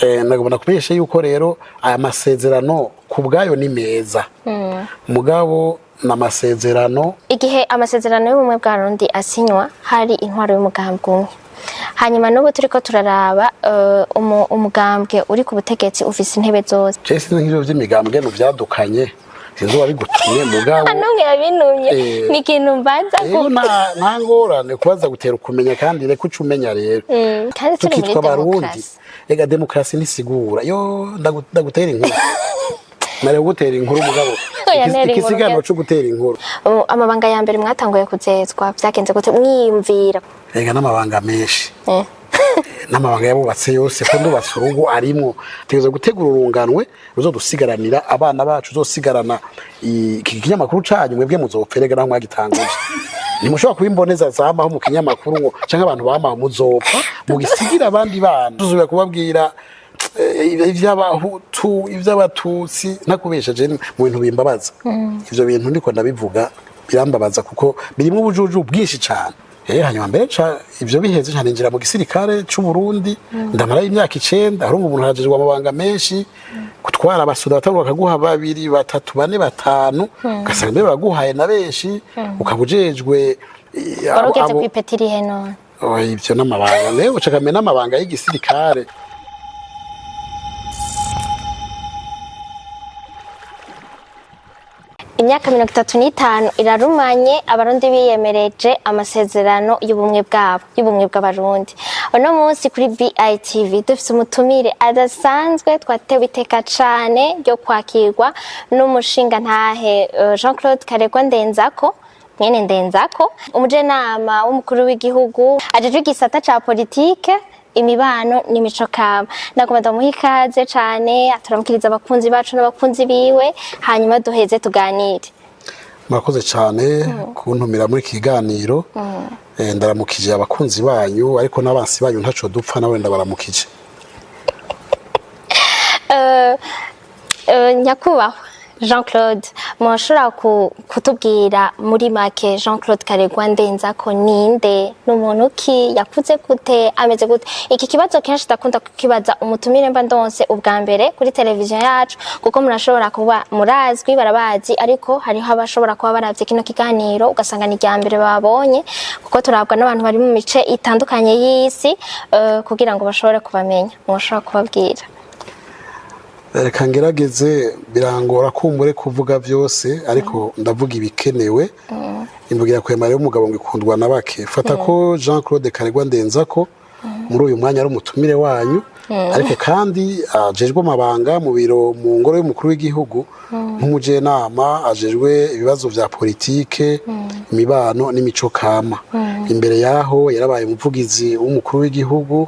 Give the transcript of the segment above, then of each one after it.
Nagomba kumenyesha yuko rero aya masezerano ku bwayo ni meza, mugabo ni amasezerano. Igihe amasezerano y'ubumwe bwa Rundi asinywa, hari intwaro y'umugambwe umwe. Hanyuma n'ubu turiko turaraba, umugambwe uri ku butegetsi ufise intebe zose. Je sinzi nk'ivyo vy'imigambwe vyadukanye, sinzi uwabigutumye, mugabo Nta yabintumye. Ni ikintu mbanza. Rero nta ngorane kubaza gutera ukumenya, kandi reka uca umenya rero. Kandi turi muri Tukitwa Abarundi. demokarasi. Rega demokarasi ntisigura yo ndagutera inkuru, nari gutera inkuru mugabo. Oya, ntera inkuru. Ikisiganiro co gutera inkuru. Amabanga ya mbere mwatanguye kuzezwa vyagenze gute, mwiyumvira? Rega n'amabanga menshi, n'amabanga yabubatse yose, ko ndubatse urugo arimwo. Tegereza gutegura urunganwe ruzodusigaranira abana bacu, uzosigarana iki kinyamakuru canyu. Mwebwe muzopfa naho mwagitanguje, ntimushobora kuba imboneza zamaho mu kinyamakuru ngo canke abantu bamaho, muzopfa mugisigira abandi bana. Tuzubira kubabwira ivy'Abahutu, ivy'Abatutsi. Ntakubesha, je mu bintu bimbabaza ivyo bintu ndiko ndabivuga, birambabaza kuko birimwo ubujuju bwinshi cane. Hanyuma mbere ca ivyo biheze, nca ninjira mu gisirikare c'u Burundi, ndamarayo imyaka 9. Harumva umuntu arajejwe amabanga menshi, gutwara abasoda, batangura bakaguha babiri, batatu, bane, batanu, ugasanga mbere baraguhaye na benshi, ukaba ujejwe Wari ugeze kw'ipeti rihe none? Oh, ivyo n'amabanga rero uca kamenya n'amabanga y'igisirikare. Imyaka 35 irarumanye Abarundi biyemereje amasezerano y'ubumwe bwabo, y'ubumwe bw'Abarundi. Uno munsi kuri BITV dufise umutumire adasanzwe. Twatewe iteka cane ryo kwakirwa n'umushingantahe Jean Claude Karegwa Ndenzako, mwene Ndenzako, umujenama w'umukuru w'igihugu ajejwe igisata ca politike, imibano n'imico kama. Nagomba ndamuha ikaze cane, aturamukiriza abakunzi bacu n'abakunzi biwe, hanyuma duheze tuganire. Murakoze cyane kuntumira muri iki kiganiro. Ndaramukije abakunzi banyu, ariko n'abansi banyu ntaco dupfa, nawe ndabaramukije. Nyakubahwa Jean Claude, mushobora kutubwira muri make Jean Claude Karegwa Ndenzako ninde? Ni umuntu ki? Yakuze gute? Ameze gute? Iki kibazo kenshi ndakunda kukibaza umutumire mba ndonse ubwa mbere kuri televiziyo yacu, kuko murashobora kuba murazwi, barabazi, ariko hariho abashobora kuba baravye kino kiganiro ugasanga ni irya mbere babonye, kuko turabwa n'abantu bari mu mice itandukanye y'isi, kugira ngo bashobore kubamenya, mushobora kubabwira. Reka ngerageze. Birangora kumbure kuvuga byose, ariko ndavuga ibikenewe. Imvugira kwemara y'umugabo ngo ikundwa na bake. Fata ko Jean Claude Karegwa Ndenzako muri uyu mwanya ari umutumire wanyu, ariko kandi ajejwe amabanga mu biro, mu ngoro y'umukuru w'igihugu, nk'umujenama ajejwe ibibazo vya politike, imibano n'imico kama. Imbere yaho yarabaye umuvugizi w'umukuru w'igihugu,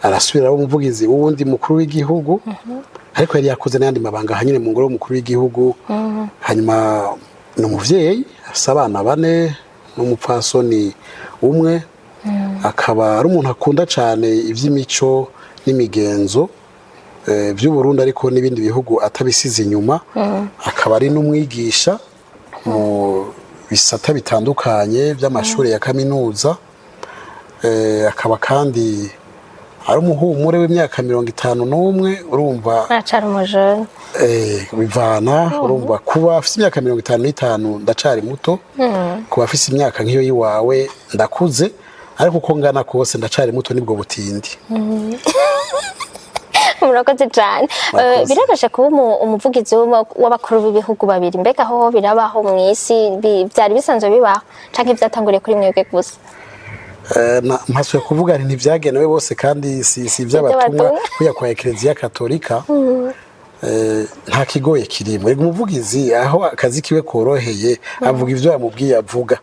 arasubira aba umuvugizi w'uwundi mukuru w'igihugu, ariko yari yakoze n'ayandi mabanga hanyine mu ngoro y'umukuru w'igihugu. Hanyuma ni umuvyeyi, afise abana bane n'umupfasoni umwe, akaba ari umuntu akunda cyane iby'imico n'imigenzo by'Uburundi, ariko n'ibindi bihugu atabisize inyuma. Akaba ari n'umwigisha mu bisata bitandukanye by'amashuri ya kaminuza. Akaba kandi ari umuhumure w'imyaka 51, urumva. Aracari umujene. Bivana, urumva, kuba afise imyaka 55 ndacari muto, kuba afise imyaka nk'iyo yiwawe ndakuze, ariko uko ngana kose ndacari muto, nibwo butindi. Murakoze cyane. Murakoze. Biroroshe kuba umuvugizi w'abakuru b'ibihugu babiri? Mbega hoho birabaho mu isi? Byari bisanzwe bibaho canke vyatanguriye kuri mwebwe gusa? Mpasuye kuvuga nti ntibyagenewe bose, kandi si iby'abatumwa. Iby'abatumwa. Kuya kwa Ekereziya Katolika. Nta kigoye kirimo. Erega umuvugizi aho akazi kiwe koroheye, avuga ivyo yamubwiye avuga.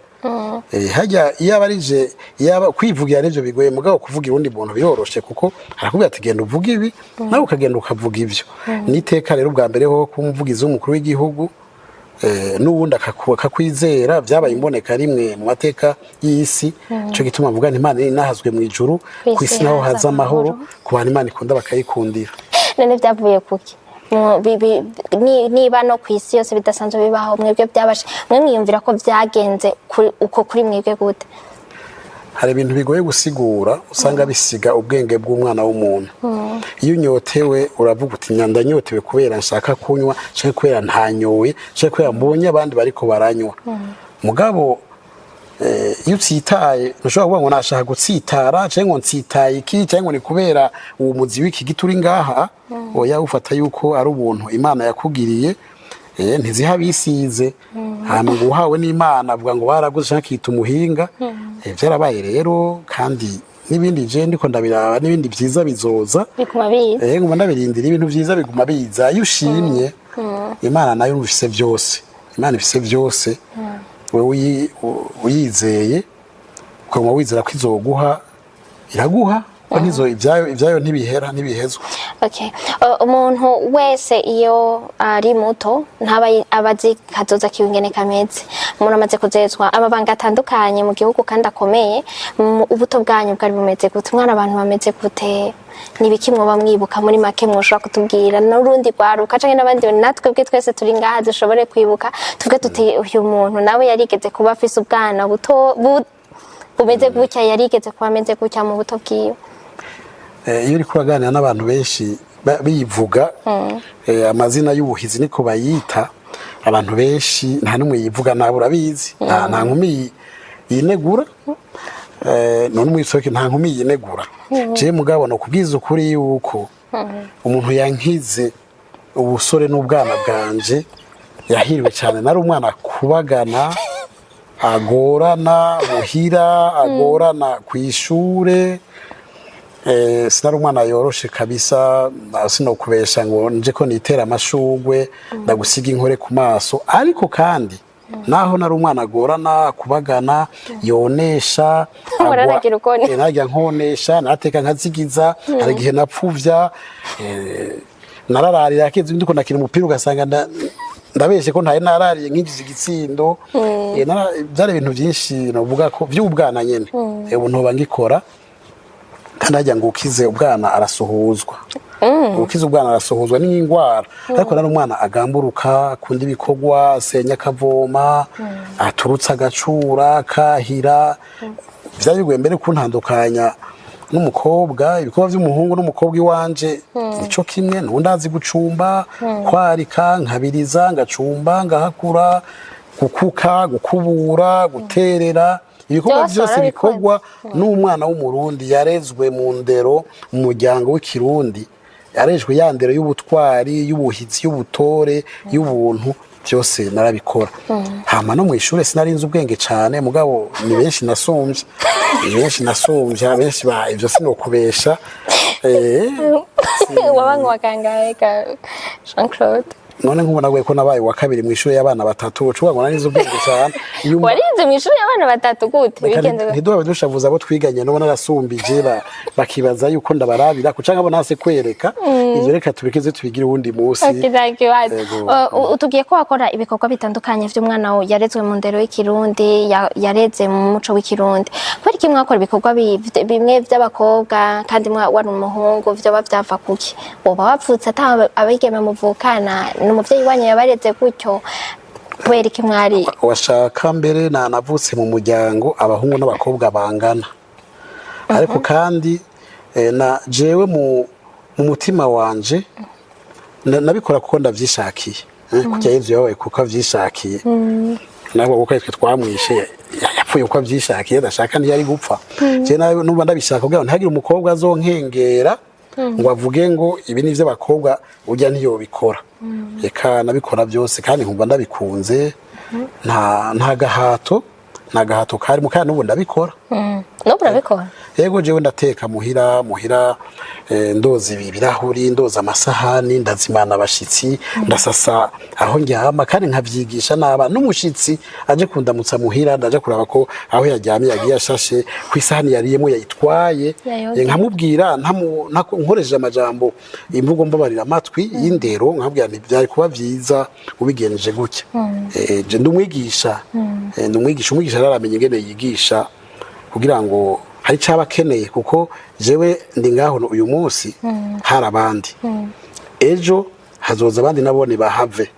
Hajya iyo abarije, yaba kwivugira nivyo bigoye, mugabo kuvuga urundi muntu biroroshe, kuko arakubwira ati genda uvuge ibi, nawe ukagenda ukavuga ivyo. Niteka rero ubwa mbere ho kuba umuvugizi w'umukuru w'igihugu, n'uwundi akakwizera, byabaye imboneka rimwe mu mateka y'isi. Ico gituma mvuga nti Imana inahazwe mu ijuru, ku isi naho haza amahoro ku bantu Imana ikunda bakayikundira. None byavuye kuki? Niba no ku isi yose bidasanzwe bibaho, mwebwe byabashe, mwe mwiyumvira ko byagenze uko kuri mwebwe gute? Hari ibintu bigoye gusigura, usanga bisiga ubwenge bw'umwana w'umuntu. Iyo unyotewe uravuga uti: "Ndanyotewe kubera nshaka kunywa, canke kubera ntanyoye, canke kubera mbonye abandi bariko baranywa." Mugabo iyo utsitaye, ntushobora kuvuga ngo nashaka gutsitara, canke ngo ntsitaye iki, canke ngo ni kubera uwo muzi w'iki giti uri ngaha. Oya, ufata yuko ari ubuntu Imana yakugiriye. Ntiziha bisize. Hama ngo uhawe n'Imana avuga ngo baraguze canke akita umuhinga. Vyarabaye rero, kandi n'ibindi je ndiko ndabiraba, n'ibindi vyiza bizoza. Biguma biza. Nguma ndabirindira, ibintu vyiza biguma biza iyo ushimye Imana. Nayo ifise vyose, Imana ifise vyose. Wewe uyizeye, ukaguma wizera ko izoguha, iraguha, ko ntizo ibyayo ntibihera, ntibihezwa. Okay. Umuntu wese iyo ari muto ntaba aba azi kazoza kiwe ingene kameze. Umuntu amaze kuzezwa amabanga atandukanye mu gihugu kandi akomeye. Ubuto bwanyu bwari bumeze gute? Umwana abantu bameze gute? Nibiki mwoba mwibuka muri make mwoshobora kutubwira n'urundi rwaruka canke n'abandi, natwe bwe twese turi ngaha dushobore kwibuka, tuvuge tuti: "Uyu muntu nawe yarigeze kuba afise ubwana buto bumeze gutya, yarigeze kuba ameze gutya mu buto bwiwe"? Iyo uriko uraganira n'abantu benshi bivuga amazina y'ubuhizi niko bayita, abantu benshi nta n'umwe yivuga nabi, urabizi. Nta nkumi yinegura. None umwisoke nta nkumi yinegura. Je mugabo no kubwiza ukuri yuko umuntu yankize ubusore n'ubwana bwanje yahiriwe cyane. Nari umwana akubagana, agorana muhira, agorana ku ishure. Sinari umwana yoroshe kabisa. Sinokubesha ngo nje ko nitera amashugwe ndagusiga inkore ku maso. Ariko kandi naho nari umwana agorana, kubagana, yonesha. Wararagira ukone. Naragira nkonesha, narateka nkazigiza. Hari igihe napfuvya, narararira akizi ndiko ndakina umupira, ugasanga ndabeshe ko ntari narariye, nkinjiza igitsindo. Byari ibintu byinshi novuga ko by'ubwana nyene. Ubu ntoba ngikora. Kandi harya ngo ukize ubwana arasuhuzwa, ukize ubwana arasuhuzwa n'indwara. Ariko nari umwana agamburuka, akunda ibikorwa, asenya akavoma, aturutse agacura kahira. Vyari bigoye mbere kuntandukanya n'umukobwa. Ibikorwa by'umuhungu n'umukobwa iwanje nico kimwe. Nundi azi gucumba, kwarika, nkabiriza, ngacumba, ngahakura, gukuka, gukubura, guterera, ibikorwa Byose byose warabikoze. bikorwa n'umwana w'Umurundi yarezwe mu ndero, mu muryango w'Ikirundi, yarejwe ya ndero y'ubutwari, y'ubuhizi, y'ubutore, y'ubuntu, byose narabikora. Hama no mu ishure sinari nzi ubwenge cane, mugabo ni benshi nasumvye, ni benshi nasumvye benshi ba ivyo sinokubesha. Waba nka kangahe ka Jean Claude? None nk'ubu naguye ko nabaye uwa kabiri mu ishuri y'abana batatu, ucuvuga ngo nari nzi ubwenge cane? Iyo Warize mu ishuri y'abana batatu gute? Reka Bigenze gute? ntiduhabe dushavuza abo twiganye n'ubu narasumbije, bakibaza yuko ndabarabira kucanka abo nase kwereka ivyo. Reka tubikeze, tubigire uwundi munsi. Okay, nta kibazo. Yego. Utubwiye ko wakora ibikorwa bitandukanye vy'umwana yarezwe mu ndero y'ikirundi, yareze mu muco w'ikirundi. Kubera iki mwakora ibikorwa bimwe vy'abakobwa kandi wari umuhungu? Vyoba vyava kuki? Woba wavutse ata abigeme muvukana? N'umuvyeyi wanyu yabareze gutyo? Kubera iki mwari Washaka mbere navutse mu muryango abahungu n'abakobwa bangana. Ariko kandi na jewe mu mutima wanje nabikora kuko ndavyishakiye. Kurya Yezu yabaye kuko avyishakiye, ntabwo kuko twe twamwishe. Yapfuye kuko avyishakiye, adashaka ntiyari gupfa. Je nawe numva ndabishaka kugira ngo ntihagire umukobwa azonkengera ngo avuge ngo ibi ni ivy'abakobwa, urya ntiyobikora. Reka, nabikora byose kandi nkumva ndabikunze. Nta gahato, nta gahato karimo, kandi n'ubu ndabikora. N'ubu urabikora? Yego, jewe ndateka muhira, ndoza ibi birahuri, ndoza amasahani, ndazimana abashitsi, ndasasa aho ndyama, kandi nkavyigisha n'aba n'umushitsi aje kundamutsa muhira, ndaja kuraba ko aho yaryamye yagiye ashashe, ku isahani yariyemo yayitwaye. Yayoze. Nkamubwira nkoresheje amajambo, imvugo mbabarira amatwi y'indero, nkabwira nti: "Byari kuba vyiza ubigenje gutya." Je ndumwigisha. Ndumwigisha. Umwigisha araramenya ingene yigisha kugira ngo hari icyo aba akeneye, kuko jewe ndi ngaho uyu munsi, hari abandi ejo hazoza abandi nabone bahave.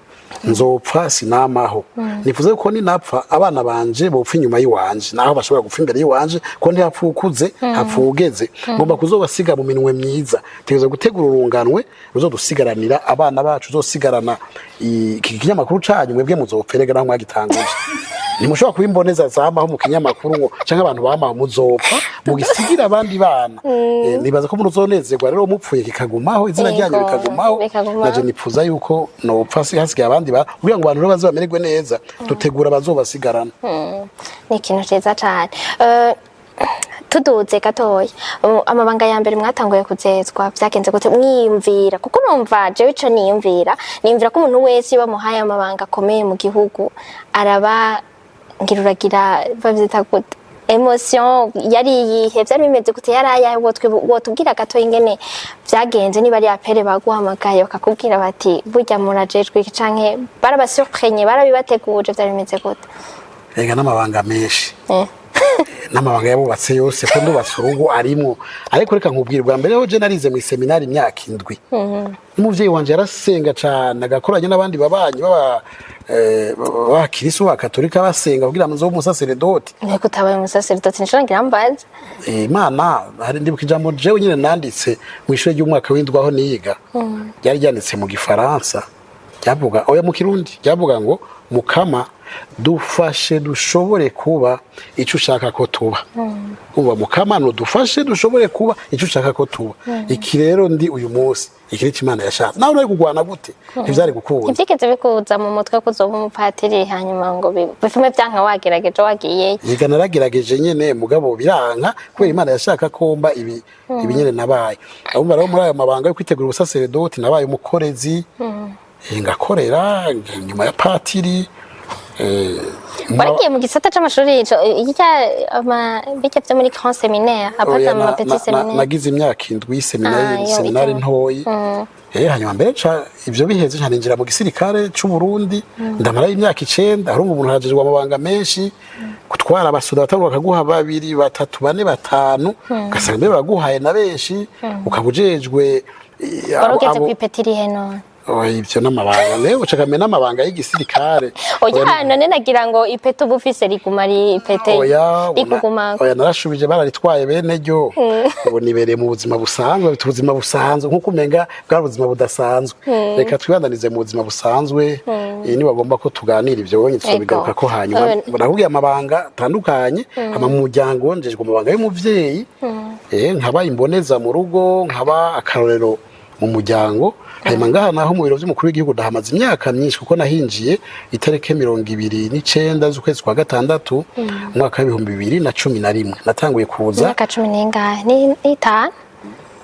Nzopfa sinamaho. Nifuza ko ninapfa abana banje bopfa inyuma y'iwanje, naho bashobora gupfa imbere y'iwanje, ko ntihapfa ukuze, hapfa uwugeze. Ngomba kuzobasiga mu minwe myiza. Tegereza gutegura urunganwe ruzodusigaranira abana bacu, uzosigarana iki kinyamakuru canyu. Mwebwe muzopfa naho mwagitanguje, ntimushobora kuba imboneza zamaho mu kinyamakuru ngo canke abantu bamaho. Muzopfa mugisigira abandi bana. Nibaza ko muzonezerwa rero mupfuye kikagumaho, izina ryanyu rikagumaho. Bikagumaho. Naje nipfuza yuko nopfa hasigaye abandi kugira ngo abantu rero baze bamererwe neza, dutegura abazobasigarana. Ni ikintu ciza cane. Tuduze gatoya, amabanga ya mbere mwatanguye kuzezwa vyagenze gute? Mwiyumvira, kuko numva jewe ico niyumvira, niyumvira ko umuntu wese iyo bamuhaye amabanga akomeye mu gihugu araba ngira uragira, bavyita gute, émotion yari iyihe? Vyari bimeze gute? Yari ayahe? Wotubwira gato ingene vyagenze, niba ari appel baguhamagaye bakakubwira bati burya murajejwe iki, canke barabasurprenye, barabibateguje, vyari bimeze gute? Ega n'amabanga menshi, n'amabanga yabubatse yose, ko ndubatse urugo arimwo. Ariko reka nkubwire, bwa mbere ho je narize mu seminari imyaka 7. Umuvyeyi wanje yarasenga cane, agakoranya n'abandi babanyi baba b'abakirisu, b'abakatolika, basenga kugira ngo nzobe umusaseredoti. Nteko utabaye umusaseredoti, nico ngira mbaze. Imana, hari ndibuka ijambo jewe nyine nanditse mu ishuri ry'umwaka w'indwi aho niga, ryari ryanditse mu Gifaransa, ryavuga, oya, mu Kirundi, ryavuga ngo: "Mukama, dufashe dushobore kuba icyo ushaka ko tuba." Umva, Mukama nudufashe dushobore kuba icyo ushaka ko tuba. Iki rero ndi uyu munsi, iki ni Imana yashatse. Nawe uri kugwana gute? Ntivyari gukunda. Ntibyigeze bikuza mu mutwe ko uzoba umupatiri, hanyuma ngo bifume byanka, wagerageje, wagiyeyo? Yiga, naragerageje nyene, mugabo biranka kubera Imana yashaka ko mba ibi nyene nabaye. Abumva rero, muri ayo mabanga yo kwitegura ubusaseredoti, nabaye umukorezi, ngakorera nyuma ya patiri. Waragiye mu gisata c'amashuri ico irya bijya vyo muri grand séminaire, apata Oya, mu petit séminaire? Nagize imyaka 7 Ah, seminari, yo, seminari ntoyi. Hanyuma mbere ca ivyo biheze, nca ninjira mu gisirikare c'u Burundi, ndamarayo imyaka 9. Harumva umuntu arajejwe amabanga menshi, gutwara abasoda, batangura bakaguha babiri, batatu, bane, batanu, ugasanga mbere baraguhaye na benshi, ukaba ujejwe Wari ugeze kw'ipeti rihe none? Oya, ivyo n'amabanga nayo uca kamenya n'amabanga y'igisirikare. Oya, none nagira ngo ipeti uba ufise riguma ari ipete Oya, rikugumako. Oya, narashubije, bararitwaye bene ryo. Ubu nibereye mu buzima busanzwe, bita ubuzima busanzwe, nkuko umenga bwari ubuzima budasanzwe. Reka twibandanize mu buzima busanzwe. Iyi nibagomba ko tuganira ivyo wonye, tuzobigaruka ko hanyuma. Nakubwiye amabanga atandukanye. Hama mu muryango njejwe amabanga y'umuvyeyi, nkaba imboneza mu rugo, nkaba akarorero mu muryango. Hanyuma ngaha naho mu biro vy'umukuru w'igihugu ndahamaze imyaka myinshi, kuko nahinjiye itariki 29 z'ukwezi kwa gatandatu, umwaka w'2011 natanguye kuza. Imyaka cumi n'ingahe? N'itanu?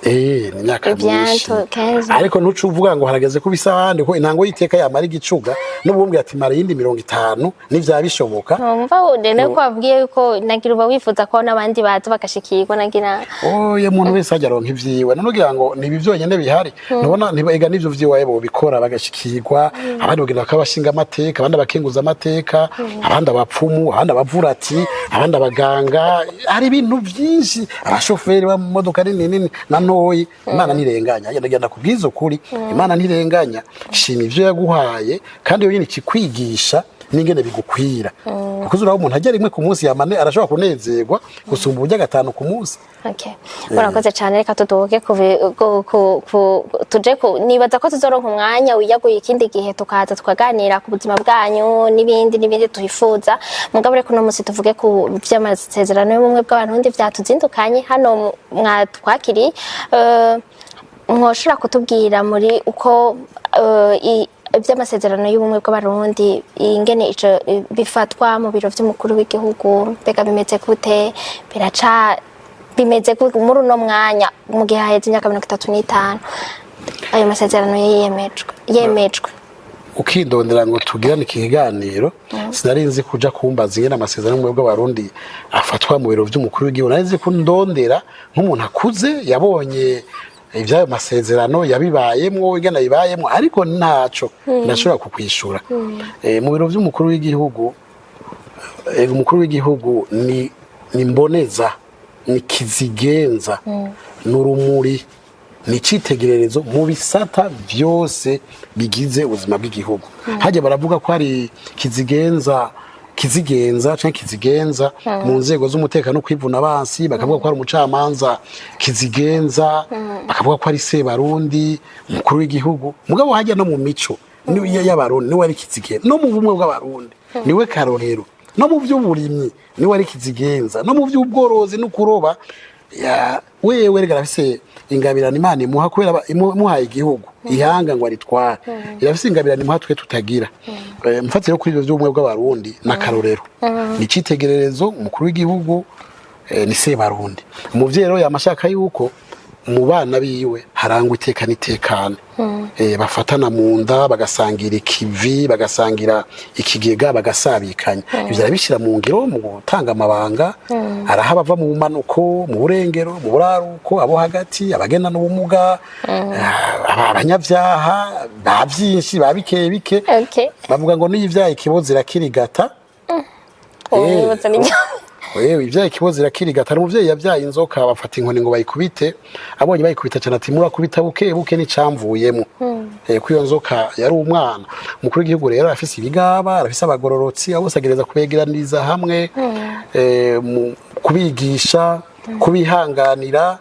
Ni imyaka myinshi. Bientôt 15. Ariko ntuce uvuga ngo harageze kubisa abandi, ko intango y'iteka yamara igicuga n'ubumbwe ati mara iyindi 50 nivyaba bishoboka. Numva rero ko wabwiye yuko nagira uba wifuza ko n'abandi baza bagashikirwa, nagira. Oya, umuntu wese ajya aronka ivyiwe. None ugira ngo ni ibi vyonyene bihari? Ntubona ega n'ivyo vyiwaye bobikora bagashikirwa, abandi bagenda bakabashinga amateka, abandi abakenguza amateka, abandi abapfumu, abandi abavurati, abandi abaganga. Hari ibintu vyinshi, abashoferi b'amamodoka nini nini na ntoyi. Imana ntirenganya. Genda kubwiza ukuri, Imana ntirenganya. Shima ivyo yaguhaye, kandi yo nyene ikikwigisha n'ingene bigukwira, kuko uzuraba umuntu ajya rimwe ku munsi yamane arashobora kunezerwa gusumba uburyo gatanu ku munsi. Okay. Murakoze cyane. Reka tuduke tuje ku, nibaza ko tuzoronka umwanya wiyaguye ikindi gihe, tukaza tukaganira ku buzima bwanyu n'ibindi n'ibindi twifuza. Mugabo reka uno munsi tuvuge ku vy'amasezerano y'ubumwe bw'Abarundi vyatuzindukanye hano mwatwakiriye. Mwoshobora kutubwira muri uko ivy'amasezerano y'ubumwe bw'Abarundi, ingene ico bifatwa mu biro vy'umukuru w'igihugu? Mbega bimeze gute? Biraca bimeze gute muri uno mwanya, mu gihe haheze imyaka 35 ayo masezerano yemejwe? Ukindondera ngo tugirane iki kiganiro, sinari nzi kuja kumbaza ingene amasezerano y'ubumwe bw'Abarundi afatwa mu biro vy'umukuru w'igihugu. Nari nzi ko ndondera nk'umuntu akuze yabonye ivy'ayo masezerano, yabibayemwo, ingene abibayemwo, ariko ntaco ndashobora kukwishura. Mu biro vy'umukuru w'igihugu, umukuru w'igihugu ni mboneza, ni kizigenza, ni urumuri, Ni icitegererezo mu bisata vyose bigize ubuzima bw'igihugu. Hajya baravuga ko hari kizigenza canke kizigenza mu nzego z'umutekano no kwivuna abansi, bakavuga ko hari umucamanza kizigenza, bakavuga ko ari Sebarundi, umukuru w'igihugu. Mugabo hajya no mu mico y'Abarundi niwe ari kizigenza, no mu bumwe bw'Abarundi niwe karorero, no mu by'uburimyi niwe ari kizigenza, no mu by'ubworozi no kuroba. Wewe rega arafise ingabirano Imana imuha, kubera imuhaye igihugu ihanga ngo aritware. Irafise ingabirano imuha twe tutagira. Mfatire kuri ivyo by'ubumwe bw'Abarundi n'akarorero, ni icitegererezo. Umukuru w'igihugu ni Sebarundi. Umuvyeyi rero yamashaka yuko mu bana biwe harangwa iteka n'itekane, bafatana mu nda, bagasangira ikivi, bagasangira ikigega, bagasabikanya. Ivyo arabishyira mu ngiro mu gutanga amabanga. Araha abava mu bumanuko, mu burengero, mu buraruko, abo hagati, abagenda n'ubumuga, abanyavyaha ba vyinshi, ba bike bike. Bavuga ngo niyo ikibozi irakirigata. Uwo mwibutsa ni Wewe ivyaye ikibozi irakirigata. Hari umuvyeyi yavyaye inzoka, bafata inkoni ngo bayikubite. Abonye bayikubita cyane, ati: "Murakubita buke buke, n'icamvuyemo." Ko iyo nzoka yari umwana. Umukuru w'igihugu rero arafise ibigaba, arafise abagororotsi, abo bose agereza kubegeraniriza hamwe, mu kubigisha kubihanganira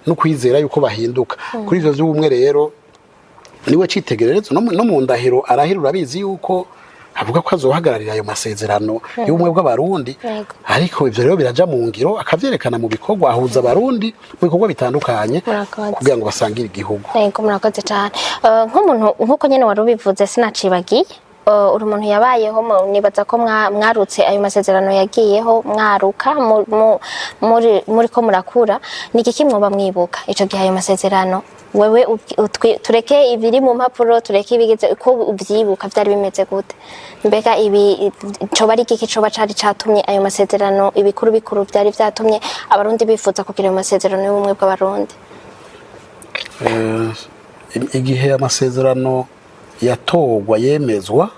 no kwizera yuko bahinduka. Kuri ivyo vy'ubumwe rero niwe citegererezo. No mu ndahiro arahira, urabizi yuko avuga ko azohagararira ayo masezerano y'ubumwe bw'Abarundi. Ariko ivyo rero biraja mu ngiro, akavyerekana mu bikorwa, ahuza Abarundi mu bikorwa bitandukanye Murakoze. kugira ngo basangire igihugu. Yego, murakoze cyane. Nk'umuntu, nk'uko nyene wari ubivuze, sinacibagiye. Uri umuntu yabayeho nibaza ko mwarutse ayo masezerano yagiyeho, mwaruka muri ko murakura. Ni iki mwoba mwibuka ico gihe ayo masezerano? Wewe tureke ibiri mu mpapuro, tureke ibigeze, uko uvyibuka vyari bimeze gute? Mbega ibi coba ari igiki coba cari catumye ayo masezerano, ibikuru bikuru vyari vyatumye Abarundi bifuza kugira ayo masezerano y'ubumwe bw'Abarundi? Igihe amasezerano yatorwa, yemezwa,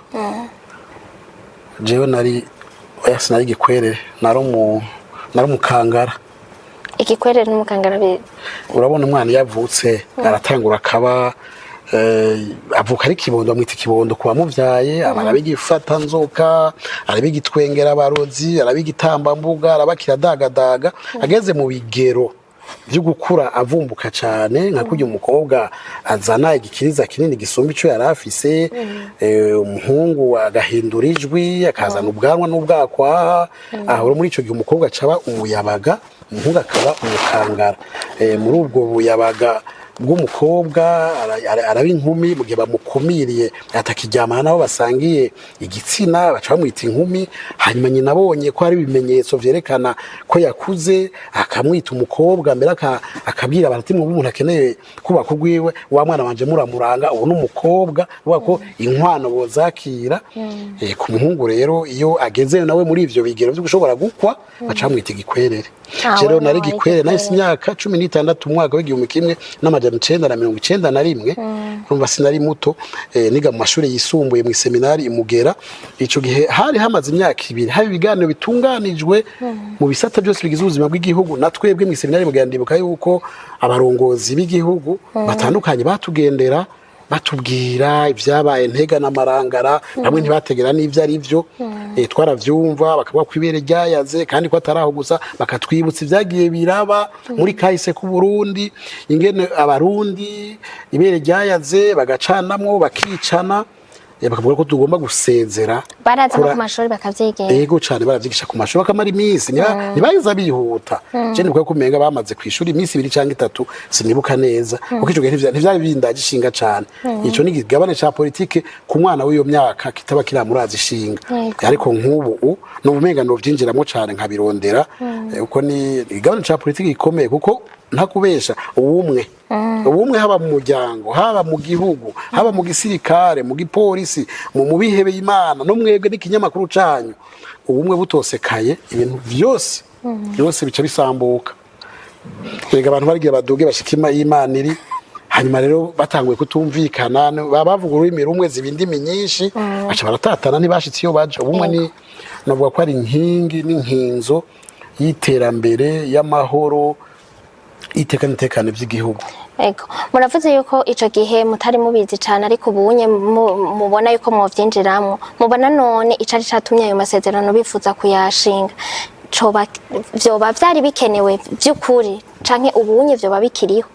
jewe nari, oya, sinari igikwerere, nari umukangara. Igikwerere n'umukangara Urabona, umwana iyo avutse aratangura akaba avuka ari ikibondo, bamwita ikibondo ku bamuvyaye. Aba arabigifata nzoka, arabigitwengera abarozi, arabigitambambuga, araba kiradagadaga. Ageze mu bigero vyo gukura, avumbuka cane, nka kurya umukobwa azana igikiriza kinini gisumba ico yari afise, umuhungu agahindura ijwi, akazana ubwanwa n'ubwakwaha. Aho rero muri ico gihe umukobwa acaba umuyabaga, umuhungu akaba umukangara. Muri ubwo buyabaga bw'umukobwa araba inkumi. Mu gihe bamukumiriye, atakiryamana nabo basangiye igitsina, baca bamwita inkumi. Hanyuma nyina abonye ko hari ibimenyetso vyerekana ko yakuze, akamwita umukobwa. Mbere akabwira abantu ati: "Mwumva, umuntu akeneye kubaka urwiwe, wa mwana wanje muramuranga, ubu ni umukobwa." Uvuga ko inkwano bozakira. Ku muhungu rero, iyo ageze nawe muri ivyo bigero vyo gushobora gukwa, baca bamwita igikwerere. Ah, Je rero we nari nawe igikwerere, nahise igikwerere. imyaka 16, umwaka w'1991. Urumva sinari muto. Niga mu mashuri yisumbuye mu iseminari imugera. Ico gihe hari hamaze imyaka 2 hari ibiganiro bitunganijwe mu bisata byose bigize ubuzima bw'igihugu. Na twebwe mu iseminari Mugera, ndibuka yuko abarongozi b'igihugu batandukanye batugendera, batubwira ibyabaye Ntega n'Amarangara. Bamwe ntibategera n'ibyo ari byo. Twaravyumva bakavuga ko ibere ryayaze, kandi ko atari aho gusa, bakatwibutsa ibyagiye biraba muri kahise k'u Burundi, ingene Abarundi ibere ryayaze, bagacanamwo, bakicana. Bakavuga ko tugomba gusezera. Baraza no ku mashuri bakavyigisha? Yego cane, baravyigisha ku mashuri, bakamara iminsi. Ntibaza bihuta. Je nibuka ko umenga bamaze kw'ishuri iminsi 2 canke 3, sinibuka neza, kuko ico gihe ntivyari bindaje ishinga cane. Ico ni igigabane ca politike ku mwana w'iyo myaka kitaba kiramuraza ishinga. Ariko nk'ubu numva umenga novyinjiramwo cane, nkabirondera, kuko ni igigabane ca politike gikomeye, kuko ntakubesha, ubumwe haba mu muryango, haba mu gihugu, haba mu gisirikare, mu gipolisi, mu bihebeye Imana, no mwebwe n'ikinyamakuru canyu, ubumwe butosekaye, ibintu vyose byose bica bisambuka. Rega abantu barigiye baduge bashika y'Imana iri. Hanyuma rero batanguye kutumvikana, baba bavuga ururimi rumwe, ziba indimi nyinshi, baca baratatana, ntibashitse iyo baja. Ubumwe ni, navuga ko ari inkingi n'inkinzo y'iterambere, y'amahoro, iteka n'itekane by'igihugu. Ego, muravuze yuko ico gihe mutari mubizi cane, ariko ubunye mubona yuko mwovyinjiramwo. Mubona none icari catumye ayo masezerano bifuza kuyashinga coba vyoba vyari bikenewe vy'ukuri, canke ubunye vyoba bikiriho?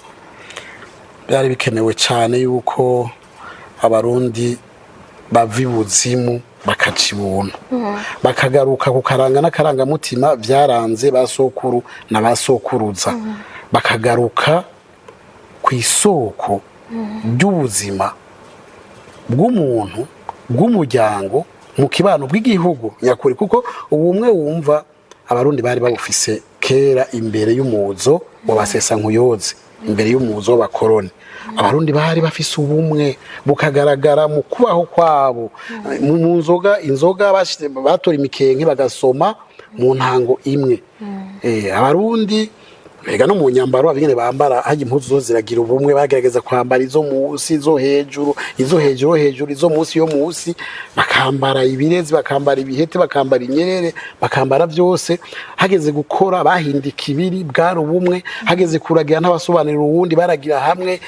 Byari bikenewe cyane yuko Abarundi bava ibuzimu bakaca ibuntu, bakagaruka ku karanga n'akarangamutima byaranze ba sokuru na ba sokuruza, bakagaruka ku isoko ry'ubuzima bw'umuntu, bw'umuryango, mu kibano, bw'igihugu nyakuri, kuko ubumwe wumva Abarundi bari babufise kera imbere y'umuzo wa basesankuyoze, imbere y'umuzo w'abakoroni. Abarundi bari bafise ubumwe bukagaragara mu kubaho kwabo, mu nzoga, inzoga batora imikenke bagasoma mu ntango imwe. Abarundi ega no mu nyambaro abingene bambara hajya impuzu zose ziragira ubumwe, bagerageza kwambara izo musi, izo hejuru, izo hejuru hejuru, izo musi yo musi, bakambara ibirezi, bakambara ibihete, bakambara inyerere, bakambara byose. Hageze gukora bahindika ibiri, bwari ubumwe. Hageze kuragira ntabasobanurira uwundi, baragira hamwe,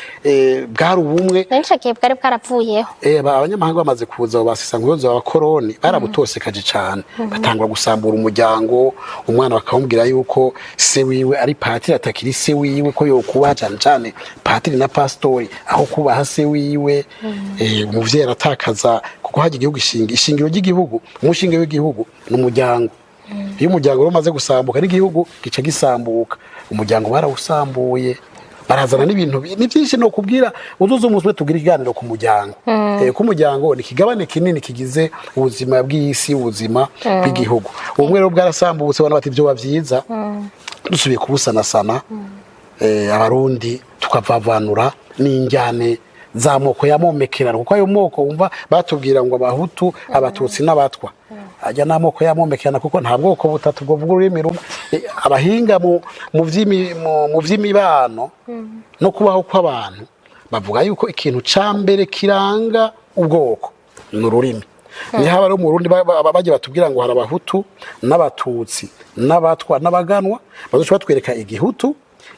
bwari ubumwe. None ico gihe bwari bwaravuyeho? Abanyamahanga bamaze kuza, basesa nkuyozo, abakoroni barabutosekaje cane, batangura gusambura umuryango. Umwana bakamubwira yuko se wiwe ari patiri, atakiri se wiwe, ko yokubaha cane cane patiri na pastori aho kubaha se wiwe. Umuvyeyi aratakaza, kuko hajya igihugu ishinga ishingiro ry'igihugu, umushinge w'igihugu ni umuryango. Iyo umuryango rero umaze gusambuka, n'igihugu gica gisambuka. Umuryango barawusambuye, barazana n'ibintu ni byinshi no kubwira uzuze umunsi umwe tugira ikiganiro ku muryango. Ko umuryango ni ikigabane kinini kigize ubuzima bw'isi, ubuzima bw'igihugu. Ubumwe rero bwarasambutse. Abantu bati byoba byiza dusubiye kubusanasana, Abarundi tukavavanura n'injyane z'amoko yamomekerano, kuko ayo moko wumva batubwira ngo Abahutu, Abatutsi n'Abatwa, ajya n'amoko yamomekerana, kuko nta bwoko butatu bwovuga ururimi rumwe. Abahinga mu vy'imibano no kubaho kw'abantu bavuga yuko ikintu ca mbere kiranga ubwoko ni ururimi. Niho aba ari mu Burundi bajya batubwira ngo hari Abahutu n'Abatutsi n'Abatwa n'Abaganwa, bazoca batwereka Igihutu,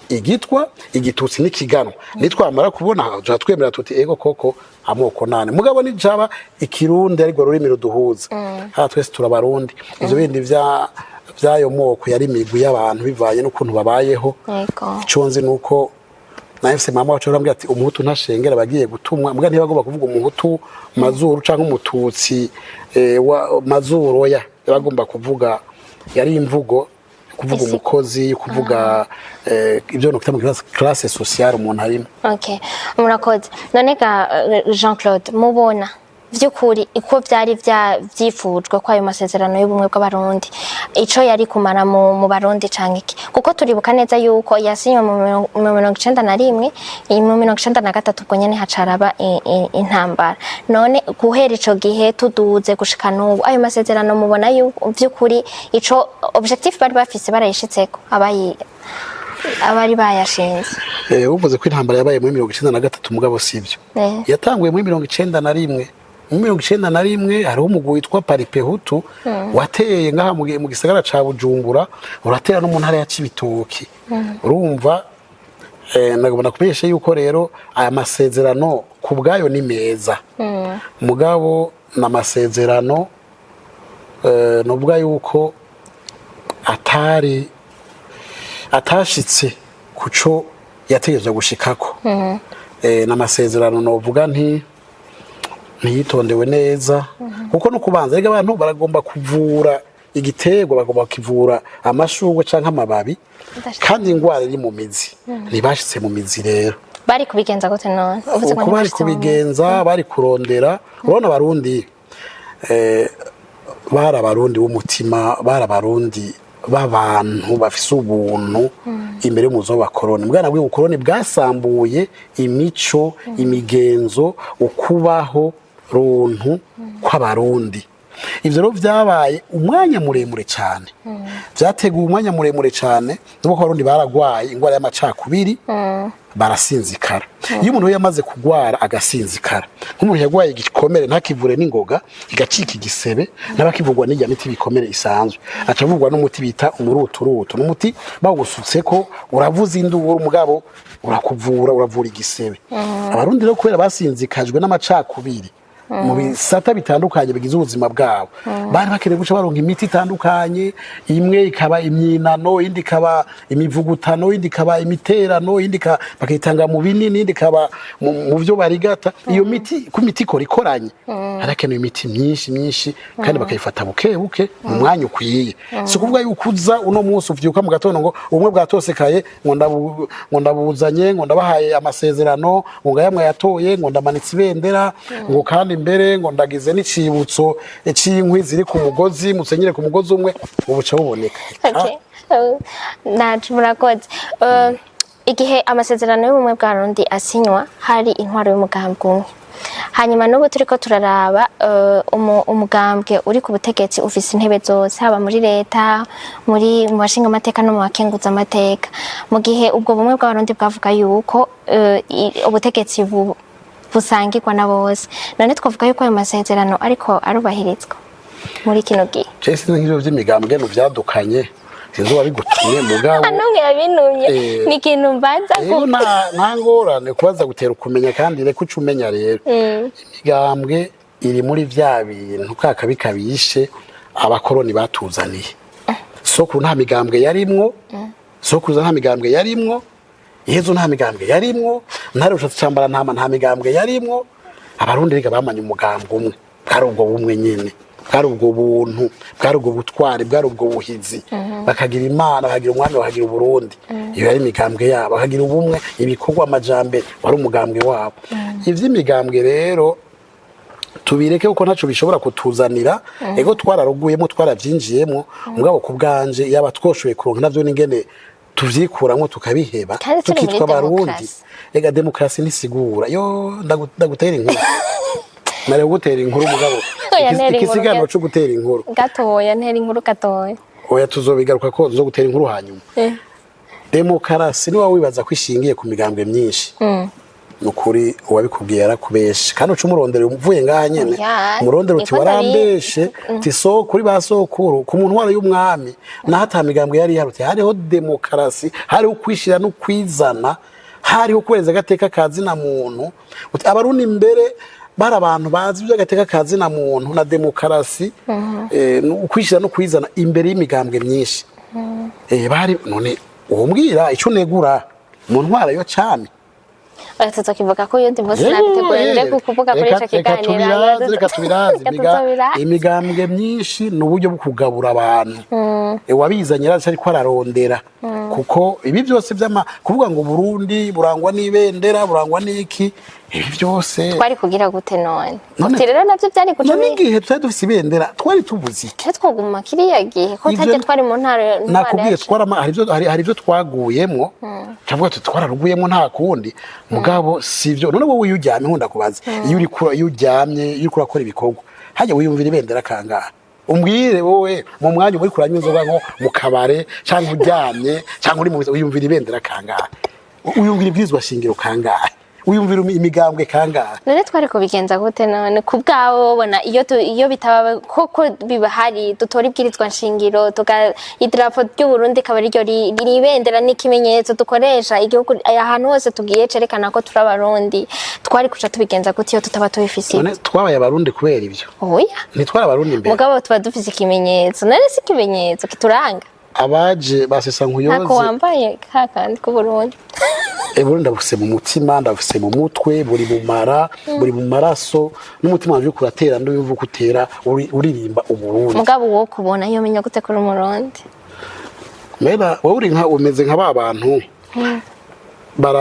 Igitwa, Igitutsi n'ikiganwa. Nitwamara kubona tuca twemera tuti ego koko amoko nane. Mugabo nijaba Ikirundi ariko rurimi ruduhuza, hara twese turabarundi. Ivyo bindi vya vy'ayo moko yari imigwi y'abantu bivanye n'ukuntu babayeho. Ico nzi nuko na FC mama wacu arambwira ati Umuhutu ntashengera bagiye gutumwa, mbwa ntibagomba kuvuga Umuhutu mazuru canke Umututsi wa mazuru, oya, bagomba kuvuga yari imvugo kuvuga umukozi, kuvuga ibyo no kwita mu classe sociale umuntu arimo. Okay, murakoze. None ga Jean Claude, mubona vy'ukuri uko vyari vyifujwe ko ayo masezerano y'ubumwe bw'Abarundi ico yari kumara mu Barundi canke iki? Kuko turibuka neza yuko yasinywe mu 91, mu 93 ubwo nyene hacaraba intambara. None guhera ico gihe tuduze gushika n'ubu, ayo masezerano mubona yuko vy'ukuri ico objectif bari bafise barayishitseko abayi abari bayashinze? Uvuze ko intambara yabaye muri 93, mugabo sivyo. Yatanguye muri 91. Muri 91 hariho umugwi witwa Palipehutu wateye ngaha mu gisagara ca Bujumbura, uratera no mu ntara ya Cibitoki. Urumva, nagomba kumenyesha yuko rero aya masezerano ku bwayo ni meza, mugabo n'amasezerano nuvuga yuko atari atashitse kuco yategerezwa gushikako. N'amasezerano novuga nti ntiyitondewe neza, kuko no kubanza rega abantu baragomba kuvura igiterwa, bagomba kukivura amashurwe canke amababi, kandi ingwara iri mu mizi. Ntibashitse mu mizi rero. Bari kubigenza gute none? Uvuze ngo Uko bari ntibashitse mu mizi. kubigenza, bari kurondera, urabona Abarundi bari Abarundi b'umutima, bari Abarundi b'abantu bafise ubuntu imbere y'umuzo w'abakoroni. Bwana bw'ubukoroni bwasambuye imico, imigenzo, ukubaho runtu kw'Abarundi. Ivyo rero vyabaye umwanya muremure cyane, vyateguwe umwanya muremure cyane, nubwo ko Abarundi baragwaye ingwara y'amacakubiri. Barasinzikara. Iyo umuntu yamaze kugwara agasinzikara, nk'umuntu yarwaye igikomere ntakivure n'ingoga, kigacika igisebe, n'abakivugwa n'ijya miti ibikomere isanzwe, aca avugwa n'umuti bita umuruturutu. N'umuti bawusutseko uravuza induru, umugabo urakuvura, uravura igisebe. Abarundi rero, kubera basinzikajwe n'amacakubiri mu bisata bitandukanye bigize ubuzima bwabo, bari bakeneye guca baronka imiti itandukanye: imwe ikaba imyinano, indi ikaba imivugutano, indi ikaba imiterano, indi bakayitanga mu binini, indi ikaba mu byo barigata. Iyo miti, ku miti ikora ikoranye, harakenewe imiti myinshi myinshi, kandi bakayifata buke buke mu mwanya ukwiye. Si ukuvuga yuko uza uno munsi uvyuka mu gatondo ngo ubumwe bwatosekaye, ngo ndabuzanye, ngo ndabahaye amasezerano, ngo ngayamwe yatoye, ngo ndamanitse ibendera, ngo kandi imbere ngo ndagize n'icibutso c'inkwi ziri ku mugozi, musenyere ku mugozi umwe, ubuca buboneka. Okay. Nacu murakoze. Igihe amasezerano y'ubumwe bwa Rundi asinywa, hari intwaro y'umugambwe umwe. Hanyuma n'ubu turiko turaraba, umugambwe uri ku butegetsi ufise intebe zose, haba muri leta, muri mu bashinga amateka no mu bakenguza amateka, mu gihe ubwo bumwe bw'Abarundi bwavuga yuko ubutegetsi busangirwa na bose. None twavuga yuko ayo masezerano ariko arubahirizwa muri kino gihe? Je sinzi nk'ivyo vy'imigambwe no vyadukanye, sinzi uwabigutumye, mugabo Numwe yabintumye. Ni ikintu mbanza. Rero nta ngorane kubaza gutera ukumenya, kandi reka uca umenya. Rero imigambwe iri muri vya bintu ka kabi kabishe abakoroni batuzaniye. Sokuru nta migambwe yarimwo, sokuruza nta migambwe yarimwo, Yezu nta migambwe yarimwo, Ntare Rushatsi Cambara ntama nta migambwe yarimwo. Abarundi rega bamanye umugambwe umwe, bwari ubwo bumwe nyene, bwari ubwo buntu, bwari ubwo butwari, bwari ubwo buhizi. Bakagira Imana, bakagira umwami, bakagira Uburundi. Iyo yari imigambwe yabo. Bakagira ubumwe, ibikorwa, amajambere, wari umugambwe wabo. Ivy'imigambwe rero tubireke, kuko ntaco bishobora kutuzanira. Ego, twararuguyemo, twaravyinjiyemo, mugabo ku bwanje yaba twoshoboye kuronka navyo n'ingene tuvyikuramwo tukabiheba, Kandi turi muri tukitwa Abarundi. demokarasi. Ega demokarasi ntisigura yo ndagutera inkuru, nari gutera inkuru mugabo Oya, ntera inkuru. Ikisiganiro co gutera inkuru. Gatoya, ntera inkuru gatoya. Oya, tuzobigaruka ko zo gutera inkuru hanyuma. Demokarasi niba wibaza ko ishingiye ku migambwe myinshi, nukuri uwabikubwiye yarakubeshe, kandi uca umurondera uvuye ngaha nyene. Oya, umurondera uti niko warambeshe, uti so kuri ba sokuru ku muntu wari y'umwami naho ata migambwe yari ihari, uti hariho demokarasi, hariho ukwishira no kwizana, hariho kubereza agateka ka zina muntu. Uti Abarundi mbere bari abantu bazi iby'agateka ka zina muntu na demokarasi, ukwishira no kwizana imbere y'imigambwe myinshi. Bari none uwombwira icyo unegura mu ntwara yo cami? Oya, tuzokivuga ko uyundi munsi. Nabiteguye nje kukuvuga kuri ico Reka kiganiro. tubiraze, reka tubiraze. Reka tuzobiraze. Imigambwe myinshi ni uburyo bwo kugabura abantu. Wabizanye yaraje ariko ararondera, kuko ibi byose by'ama kuvuga ngo Burundi burangwa n'ibendera, burangwa n'iki, ibi byose. Twari kugira gute none? None Uti rero navyo byari guca. None igihe twari dufise ibendera twari tubuze iki? Twe twoguma kiriya gihe ko Ivyo tajya twari mu ntara nakubwiye yacu. twarama hari ibyo twaguyemwo, tuvuga tuti twararuguyemwo, nta kundi, mugabo sivyo. None wowe iyo uryamye, nkunda kubaza, iyo uryamye, iyo uriko urakora ibikorwa hajya, wiyumvira ibendera kangahe? Umbwire wowe, mu mwanya uri kuranywa inzoga nko mu kabare, cyangwa uryamye, cyangwa uri mu, wiyumvira ibendera kangahe? Wiyumvira ibwirizwa shingiro kangahe? Wiyumvira imigambwe kangahe? None twari kubigenza gute none ku bwawe? Ubona iyo bitaba koko bibahari, dutora ibwirizwa nshingiro, tuga idarapo ry'u Burundi ikaba ariryo riri ibendera n'ikimenyetso dukoresha igihugu ahantu hose tugiye, cerekana ko turi Abarundi, twari kuca tubigenza gute iyo tutaba tubifise? None twabaye Abarundi kubera ibyo? Oya. Ntitwari Abarundi imbere? Mugabo tuba dufise ikimenyetso. None si ikimenyetso kituranga? Abaje basesa Ntako nkuyoze. wambaye ka kandi k'Uburundi. Burundi ndabufise mu mutima, ndabufise mu mutwe, buri mu mara, buri mu maraso, n'umutima wanje uriko uratera, ndumva uko utera uririmba Uburundi. Mugabo wo kubona iyo menya gute kuri Umurundi? Mera wowe uri nka, umeze nka ba bantu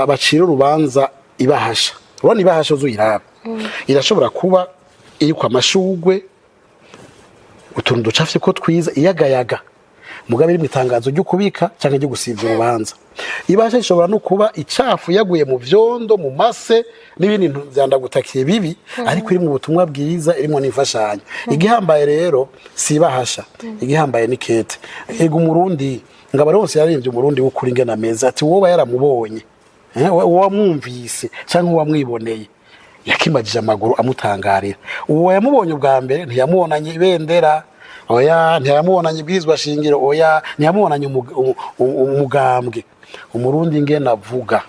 bacira urubanza ibahasha. Urabona ibahasha uzuyiraba, irashobora kuba iri kwa amashugwe, utuntu ducafye ko twiza, iyagayaga, mugabo iri mu itangazo ryo kubika cyangwa ryo gusivya urubanza. Ibahasha ishobora no kuba icafu, yaguye mu vyondo, mu mase n'ibindi bintu vyandagutakiye bibi, ariko iri mu butumwa bwiza, irimo n'imfashanyo. Igihambaye rero si ibahasha, igihambaye ni kete. Ega Umurundi, ngabo rwose yaririmbye Umurundi w'ukuri ingene ameze, ati woba yaramubonye. Uwamwumvise cyangwa uwamwiboneye yakimagije amaguru amutangarira. Uwo yamubonye ubwa mbere ntiyamubonanye ibendera, oya, ntiyamubonanye ibwirizwa shingiro, oya, ntiyamubonanye umugambwe. Umurundi ingene avuga,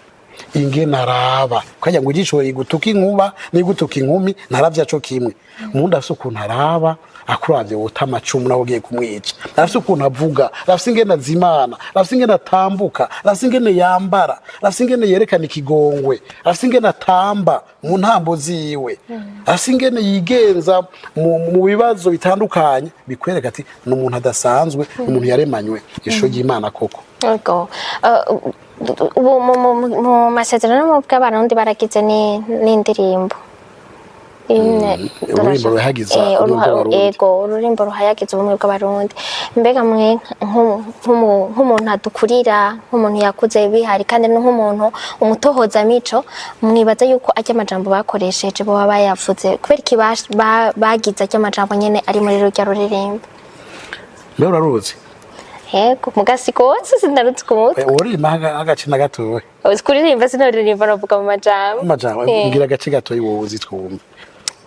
ingene araba, kajya ngo ijisho rigutuka inkuba n'igutuka inkumi ntaravya co kimwe. Umurundi afise ukuntu araba, akuravye wota amacumu nawe ugiye kumwica. Arafise ukuntu avuga, arafise ingene azimana, arafise ingene atambuka, arafise ingene yambara, arafise ingene yerekana ikigongwe, arafise ingene atamba mu ntambo ziwe, arafise ingene yigenza mu bibazo bitandukanye, bikwereka ati ni umuntu adasanzwe, umuntu yaremanywe ishusho ry'Imana koko. Yego. Ubu mu masezerano bw'Abarundi baragize n'indirimbo imwe. Ururimbo ruhayagiza ubumwe bw'Abarundi. Ego, ururimbo ruhayagiza ubumwe bw'Abarundi. Mbega mwe nk'umuntu adukurira, nk'umuntu yakuze bihari, kandi nk'umuntu umutohozamico, mwibaza yuko arya amajambo bakoresheje boba bayavuze kubera iki? Bagize arya amajambo nyene ari muri rurya ruririmbo? Mbe uraruzi? Yego, mugasi kose sindarutse ku mutwe. Uririmba agace na gatoya. Uzi kuririmba? Sinoririmba, navuga mu majambo. Amajambo. Mbwira agace gatoya wowe uzi twumve.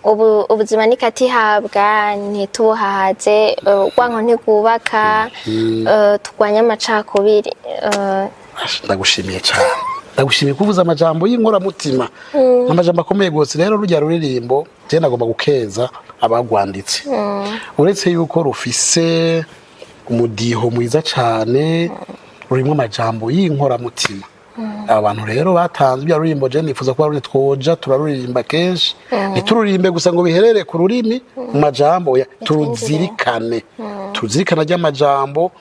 Ubu ubuzima ni katihabwa, ntitubuhaze, urwanko ntigwubaka, turwanye amacakubiri. Asha, ndagushimiye cyane, ndagushimiye kuvuza amajambo y'inkoramutima, amajambo akomeye rwose. Rero rujya ruririmbo je nagomba gukeza abagwanditse, uretse yuko rufise umudiho mwiza cyane, rurimo amajambo y'inkoramutima. Aba bantu rero batanze ibya ruririmbo, je nifuza kuba ruri twoja turaruririmba kenshi, ntituririmbe gusa ngo biherere ku rurimi mu majambo, oya, turuzirikane, tuzirikana ry'amajambo,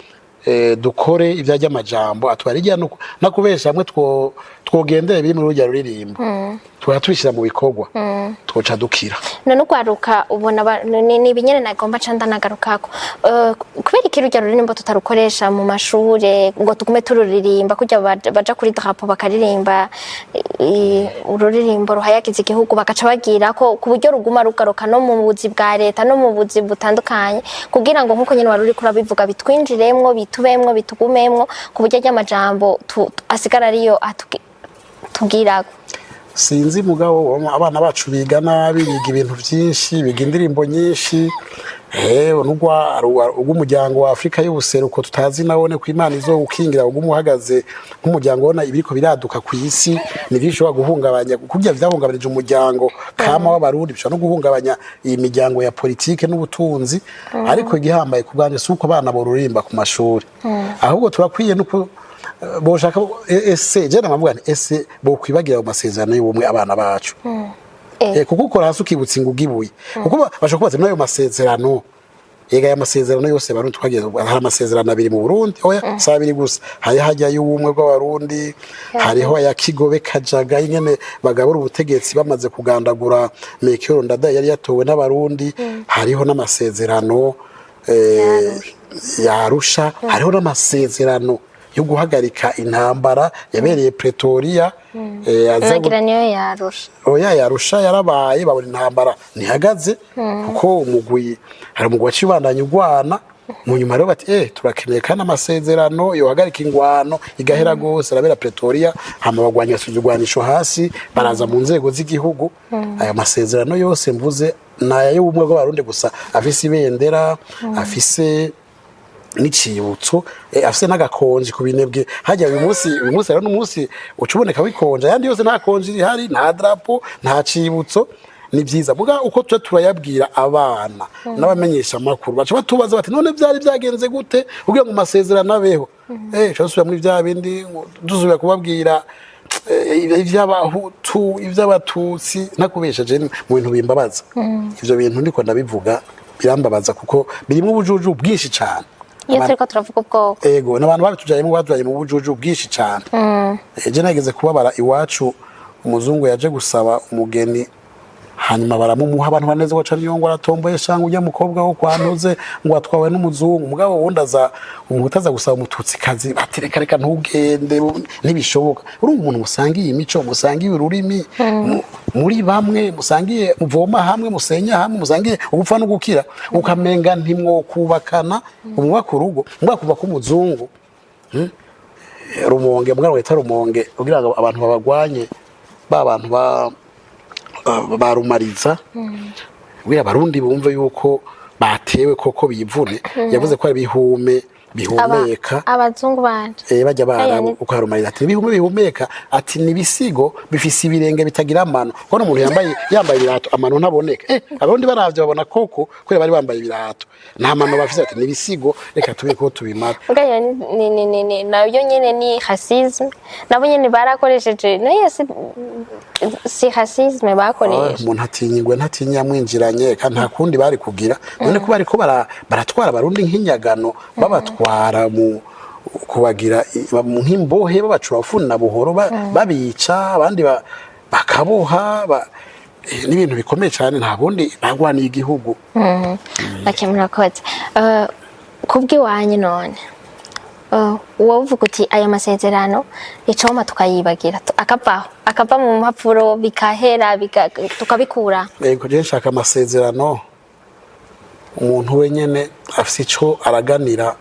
dukore ibya ry'amajambo atwara ijya no kubesha hamwe twogendera biri muri rujya ruririmbo, tukaba tubishyira mu bikorwa, twoca dukira. None ugwaruka ubona ni ibinyene nagomba ca ndanagarukako. Kubera iki rurya ruririmbo tutarukoresha mu mashure ngo tugume tururirimba kurya baja kuri drapeau bakaririmba ururirimbo ruhayagiza igihugu, bagaca bagira ko ku buryo ruguma rugaruka no mu buzi bwa leta no mu buzi butandukanye, kugira ngo nkuko nyene wari uriko urabivuga bitwinjiremwo, bitubemwo, bitugumemwo, ku buryo ry'amajambo asigara ariyo tubwirako? Sinzi, mugabo abana bacu biga nabi, biga ibintu byinshi, biga indirimbo nyinshi. Nugwa rw'umuryango wa Afrika y'ubuseruko tutazi nawone ko Imana izowukingira uguma uhagaze nk'umuryango. Ubona ibiriko biraduka ku isi ni byinshi bishobora guhungabanya, kurya vyahungabanije umuryango kama w'Abarundi, bishobora no guhungabanya iyi miryango ya politike n'ubutunzi. Ariko igihambaye ku bwanjye si uko abana borurimba ku mashuri, ahubwo turakwiye no boshaka ese je namavuga nti ese bokwibagira mu masezerano y'ubumwe abana bacu? Kuko ukora hasi ukibutsa inguga ibuye, kuko bashobora kubaza muri ayo masezerano. Ega aya masezerano yose Barundi twagiye, hari amasezerano abiri mu Burundi, oya, si abiri gusa, hari hajya y'ubumwe bw'Abarundi, hariho aya Kigobe Kajaga ingene bagabura ubutegetsi bamaze kugandagura Melchior Ndadaye yari yatowe n'Abarundi, hariho n'amasezerano ya Arusha, hariho n'amasezerano yo guhagarika intambara yabereye Pretoria, aza Nagira niyo yarusha. Oya, yarusha yarabaye, babona intambara ntihagaze, kuko umugwi, hari umugwi waciye ubandanya ugwana mu nyuma. Rero bati turakeneye kandi amasezerano yohagarika ingwano igahera gose, arabera Pretoria, hama bagwanya, basubiza igwanisho hasi, baraza mu nzego z'igihugu. Aya masezerano yose mvuze ni aya y'ubumwe bw'Abarundi gusa, afise ibendera, afise n'icibutso, afise n'agakonji ku binebwe hajya. Uyu munsi rero n'umunsi uca uboneka wikonje, ayandi yose nta konji rihari, nta drapeau, nta cibutso. Ni byiza muga uko tuba turayabwira abana n'abamenyesha amakuru, baca batubaza bati: "None byari byagenze gute kugira ngo amasezerano abeho?" Uca dusubira muri bya bindi ngo dusubira kubabwira iby'Abahutu, iby'Abatutsi. Ntakubesha, je mu bintu bimbabaza ivyo bintu ndiko ndabivuga, birambabaza kuko birimo ubujuju bwinshi cane. Iyo turiko turavuga ubwoko. Ego, n'abantu babitujayemo, batujanye mu bujuju bwinshi cane. Je nageze kubabara iwacu, umuzungu yaje gusaba umugeni, hanyuma baramumuha, abantu banezerwa cane, iyo ngo aratomboye shanga ujya mukobwa wo kwantuze ngo atwawe n'umuzungu. Mugabo wundi aza, umuhutu aza gusaba Umututsikazi, bati: "Reka reka, ntugende, ntibishoboka." Urumva umuntu musangiye imico, musangiye ururimi, muri bamwe, musangiye, muvoma hamwe, musenya hamwe, musangiye ugupfa no gukira, ukamenga ntimwokubakana, umwubaka urugo, mwakubaka umuzungu. Rumonge, mugabo wita Rumonge kugira ngo abantu babagwanye, ba bantu ba Rumariza, kugira Abarundi bumve yuko batewe koko bivune. Yavuze ko ari ibihume bihumeka. Abazungu banje. Bajya Aya barabu uko Rumariza ati ibihume bihumeka, ati ni ibisigo bifise ibirenge bitagira amano. Kubona umuntu yambaye ibirato, amano ntaboneka. Abarundi baravye babona koko kubera bari bambaye ibirato nta mano bafise, ati ni ibisigo, reka tube ko tubimara. Ubwo ni nabyo nyene ni racisme, nabo nyene barakoresheje, nayo si racisme bakoresheje. Umuntu atinya ingwe ntatinya yamwinjiranye, kandi nta kundi bari kugira. None ko bariko baratwara Abarundi nk'inyagano, babatwara mu kubagira nk'imbohe, babacura bufuni buhoro, babica, abandi bakaboha, n'ibintu bikomeye cyane. Nta bundi bagwaniye igihugu. Okay, murakoze. Kubw'iwanyu none, wowe uvuga uti aya masezerano icoma tukayibagira, akavaho, akava mu mpapuro, bikahera, tukabikura. Yego, je nshaka amasezerano umuntu wenyene afise ico araganira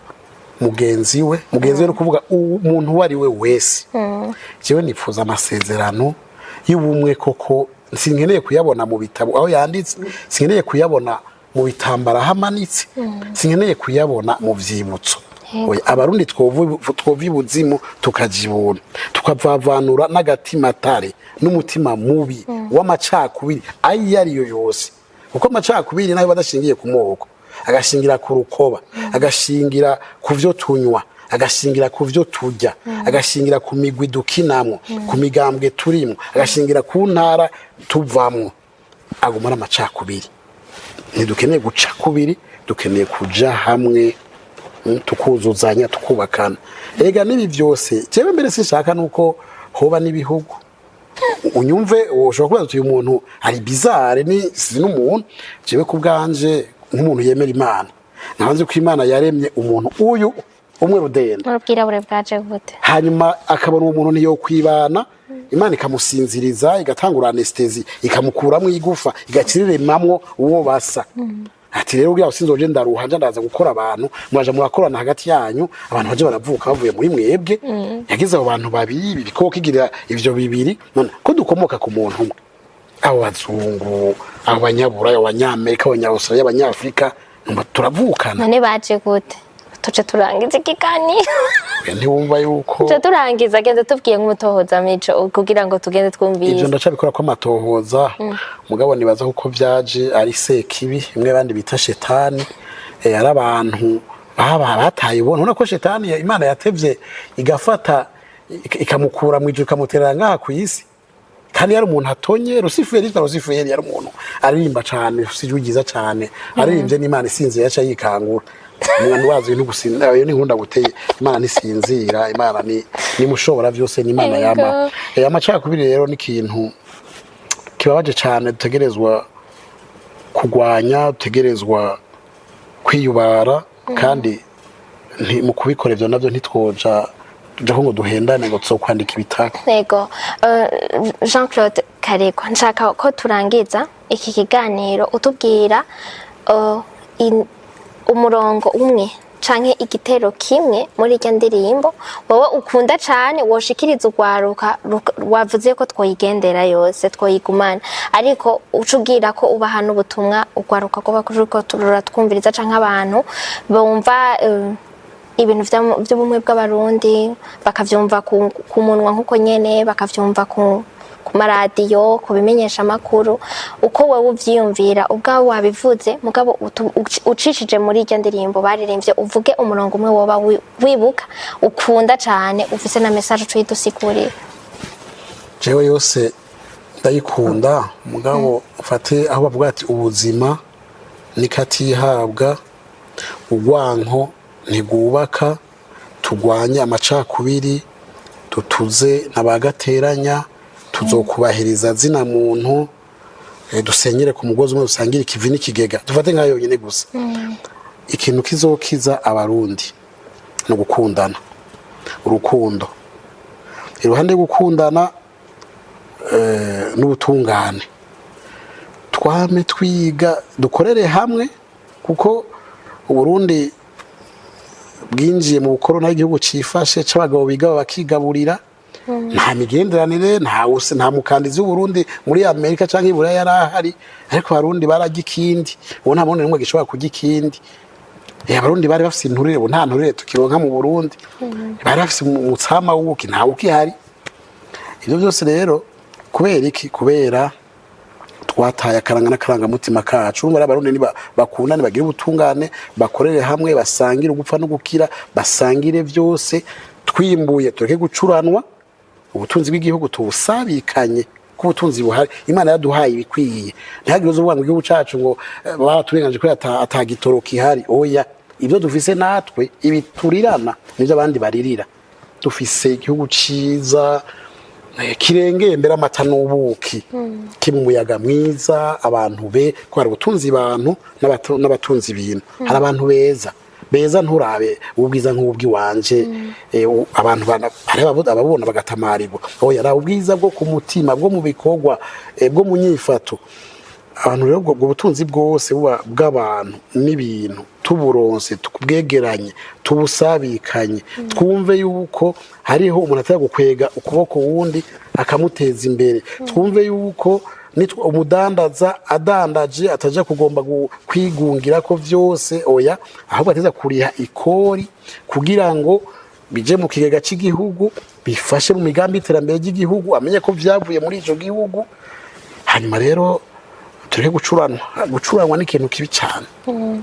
mugenzi we. Mugenzi we ni ukuvuga umuntu uwo ari we wese. Jewe nifuza amasezerano y'ubumwe koko. Sinkeneye kuyabona mu bitabo aho yanditse, sinkeneye kuyabona mu bitambara aho amanitse, sinkeneye kuyabona mu vyibutso. Oya, Abarundi twova ibuzimu tukaja ibuntu, tukavavanura n'agatimatare n'umutima mubi w'amacakubiri ayo ariyo yose, kuko amacakubiri nayo badashingiye ku moko, agashingira ku rukoba, agashingira ku vyo tunywa, agashingira ku vyo turya, agashingira ku migwi dukinamwo, ku migambwe turimwo, agashingira ku ntara tuvamwo, aguma ari amacakubiri. Ntidukeneye guca kubiri, dukeneye kuja hamwe, tukuzuzanya, tukubakana. Ega n'ibi byose, jewe mbere sinshaka nuko hoba n'ibihugu. Unyumve, ushobora kubaza uti uyu muntu ari bizarre, ni si n'umuntu. Jewe ku bwanje, nk'umuntu yemera Imana, nkaba nzi ko Imana yaremye umuntu uyu umwe rudenda. Ubwirabure bwaje gute? Hanyuma akabona uwo muntu ntiyokwibana, Imana ikamusinziriza, igatangura anesthésie, ikamukuramo igufa, igaciriremamwo uwo basa. Ati rero uriya sinzoje ndaruha nja ndaza gukora abantu, muraja murakorana hagati yanyu, abantu baje baravuka bavuye muri mwebwe. Yagize abo bantu babiri, ibi bikoko igira ivyo bibiri. None ko dukomoka ku muntu umwe, abo bazungu, abo banyaburayi, abo banyamerika, abanyaustraliya, abanyafurika, numva turavukana. None baje gute? Tuce turangiza ikiganiro. Ntiwumva yuko Tuce turangiza, genda tubwiye nk'umutohoza mico kugira ngo tugende twumvise. Ivyo ndacabikora ko amatohoza, mugabo nibaza kuko vyaje ari sekibi imwe abandi bita shetani, ari abantu baba bataye ubona. Ubona ko shetani Imana yatevye igafata ikamukura mu ijuru, ikamuterera ngaha ku isi, kandi yari umuntu atonye. Rusiferi, yitwa Rusiferi, yari umuntu aririmba cane, ufise ijwi ryiza cane. Aririmbye n'Imana isinzira yaca yikangura. Umuntu wazi ibintu gusinzira, iyo ni nkunda guteye. Imana ntisinzira, Imana ni mushobora byose, ni Imana yama. Amacakubiri rero ni ikintu kibabaje cane dutegerezwa kugwanya, dutegerezwa kwiyubara, kandi mu kubikora ivyo navyo ntitwoja tuja ko ngo duhendane ngo tuzokwandika ibitabo. Yego. Jean Claude Karegwa, nshaka ko turangiza iki kiganiro utubwira umurongo umwe canke igitero kimwe muri irya ndirimbo wowe ukunda cane woshikiriza urwaruka. Wavuze ko twoyigendera yose, twoyigumana, ariko uca ubwira ko ubaha n'ubutumwa urwaruka kuba ruriko ruratwumviriza canke abantu bumva ibintu vy'ubumwe bw'Abarundi, bakavyumva ku munwa nk'uko nyene bakavyumva ku maradiyo, ku bimenyesha amakuru, uko wowe uvyiyumvira ubwawe wabivuze, mugabo ucishije muri irya ndirimbo baririmbye, uvuge umurongo umwe woba wibuka ukunda cane, ufise na message ucuyidusigurira. Jewe yose ndayikunda, mugabo ufate aho bavuga ati ubuzima nikatihabwa, urwanko ntigubaka, turwanye amacakubiri, dutuze nabagateranya, tuzokubahiriza zina muntu, dusenyere ku mugozi umwe, dusangire ikivi n'ikigega. Dufate nka yonyine gusa. Ikintu kizokiza Abarundi ni ugukundana, urukundo. Iruhande yo gukundana n'ubutungane, twame twiga, dukorere hamwe, kuko Uburundi Bwinjiye mu bukoroni aho igihugu cifashe c'abagabo biga bakigaburira, nta migenderanire, nta wuse, nta mukandizi w'Uburundi muri Amerika canke i Buraya yari ahari, ariko Abarundi bararya ikindi. Ubu nta murundi n'umwe gishobora kurya ikindi. Abarundi bari bafise inturire, ubu nta nturire tukironka mu Burundi. Bari bafise umutsama w'ubuki, ntawe ukihari. Ibyo byose rero kubera iki? Kubera twataye akaranga n'akarangamutima kacu. Urumva rero, Abarundi niba bakundane, bagire ubutungane, bakorere hamwe, basangire ugupfa no gukira, basangire byose. Twimbuye tureke gucuranwa, ubutunzi bw'igihugu tubusabikanye, ko ubutunzi buhari, Imana yaduhaye ibikwiye. Ntihagire uzovuga ngo igihugu cacu ngo baraturenganije kubera ata gitoro kihari. Oya, ibyo dufise natwe ibiturirana nivyo abandi baririra. Dufise igihugu ciza, kirengeye mbere amata n'ubuki, kiri mu muyaga mwiza, abantu be ko hari ubutunzi abantu n'abatunzi ibintu. Hari abantu beza beza, nturabe ubwiza nk'ubw'iwanje. Abantu hari ababona bagatamarirwa. Oya, raba ubwiza bwo ku mutima, bwo mu bikorwa, bwo mu nyifato. Abantu rero, ubwo butunzi bwose buba bw'abantu n'ibintu, tuburonse, tubwegeranye, tubusabikanye, twumve yuko hariho umuntu atari gukwega ukuboko wundi akamuteza imbere. Twumve yuko umudandaza adandaje ataja kugomba kwigungira ko vyose, oya, ahubwo ateza kuriha ikori kugira ngo bije mu kigega cy'igihugu, bifashe mu migambi y'iterambere ry'igihugu, amenye ko vyavuye muri ico gihugu. Hanyuma rero tureke gucuranwa. Gucuranwa ni ikintu kibi cyane.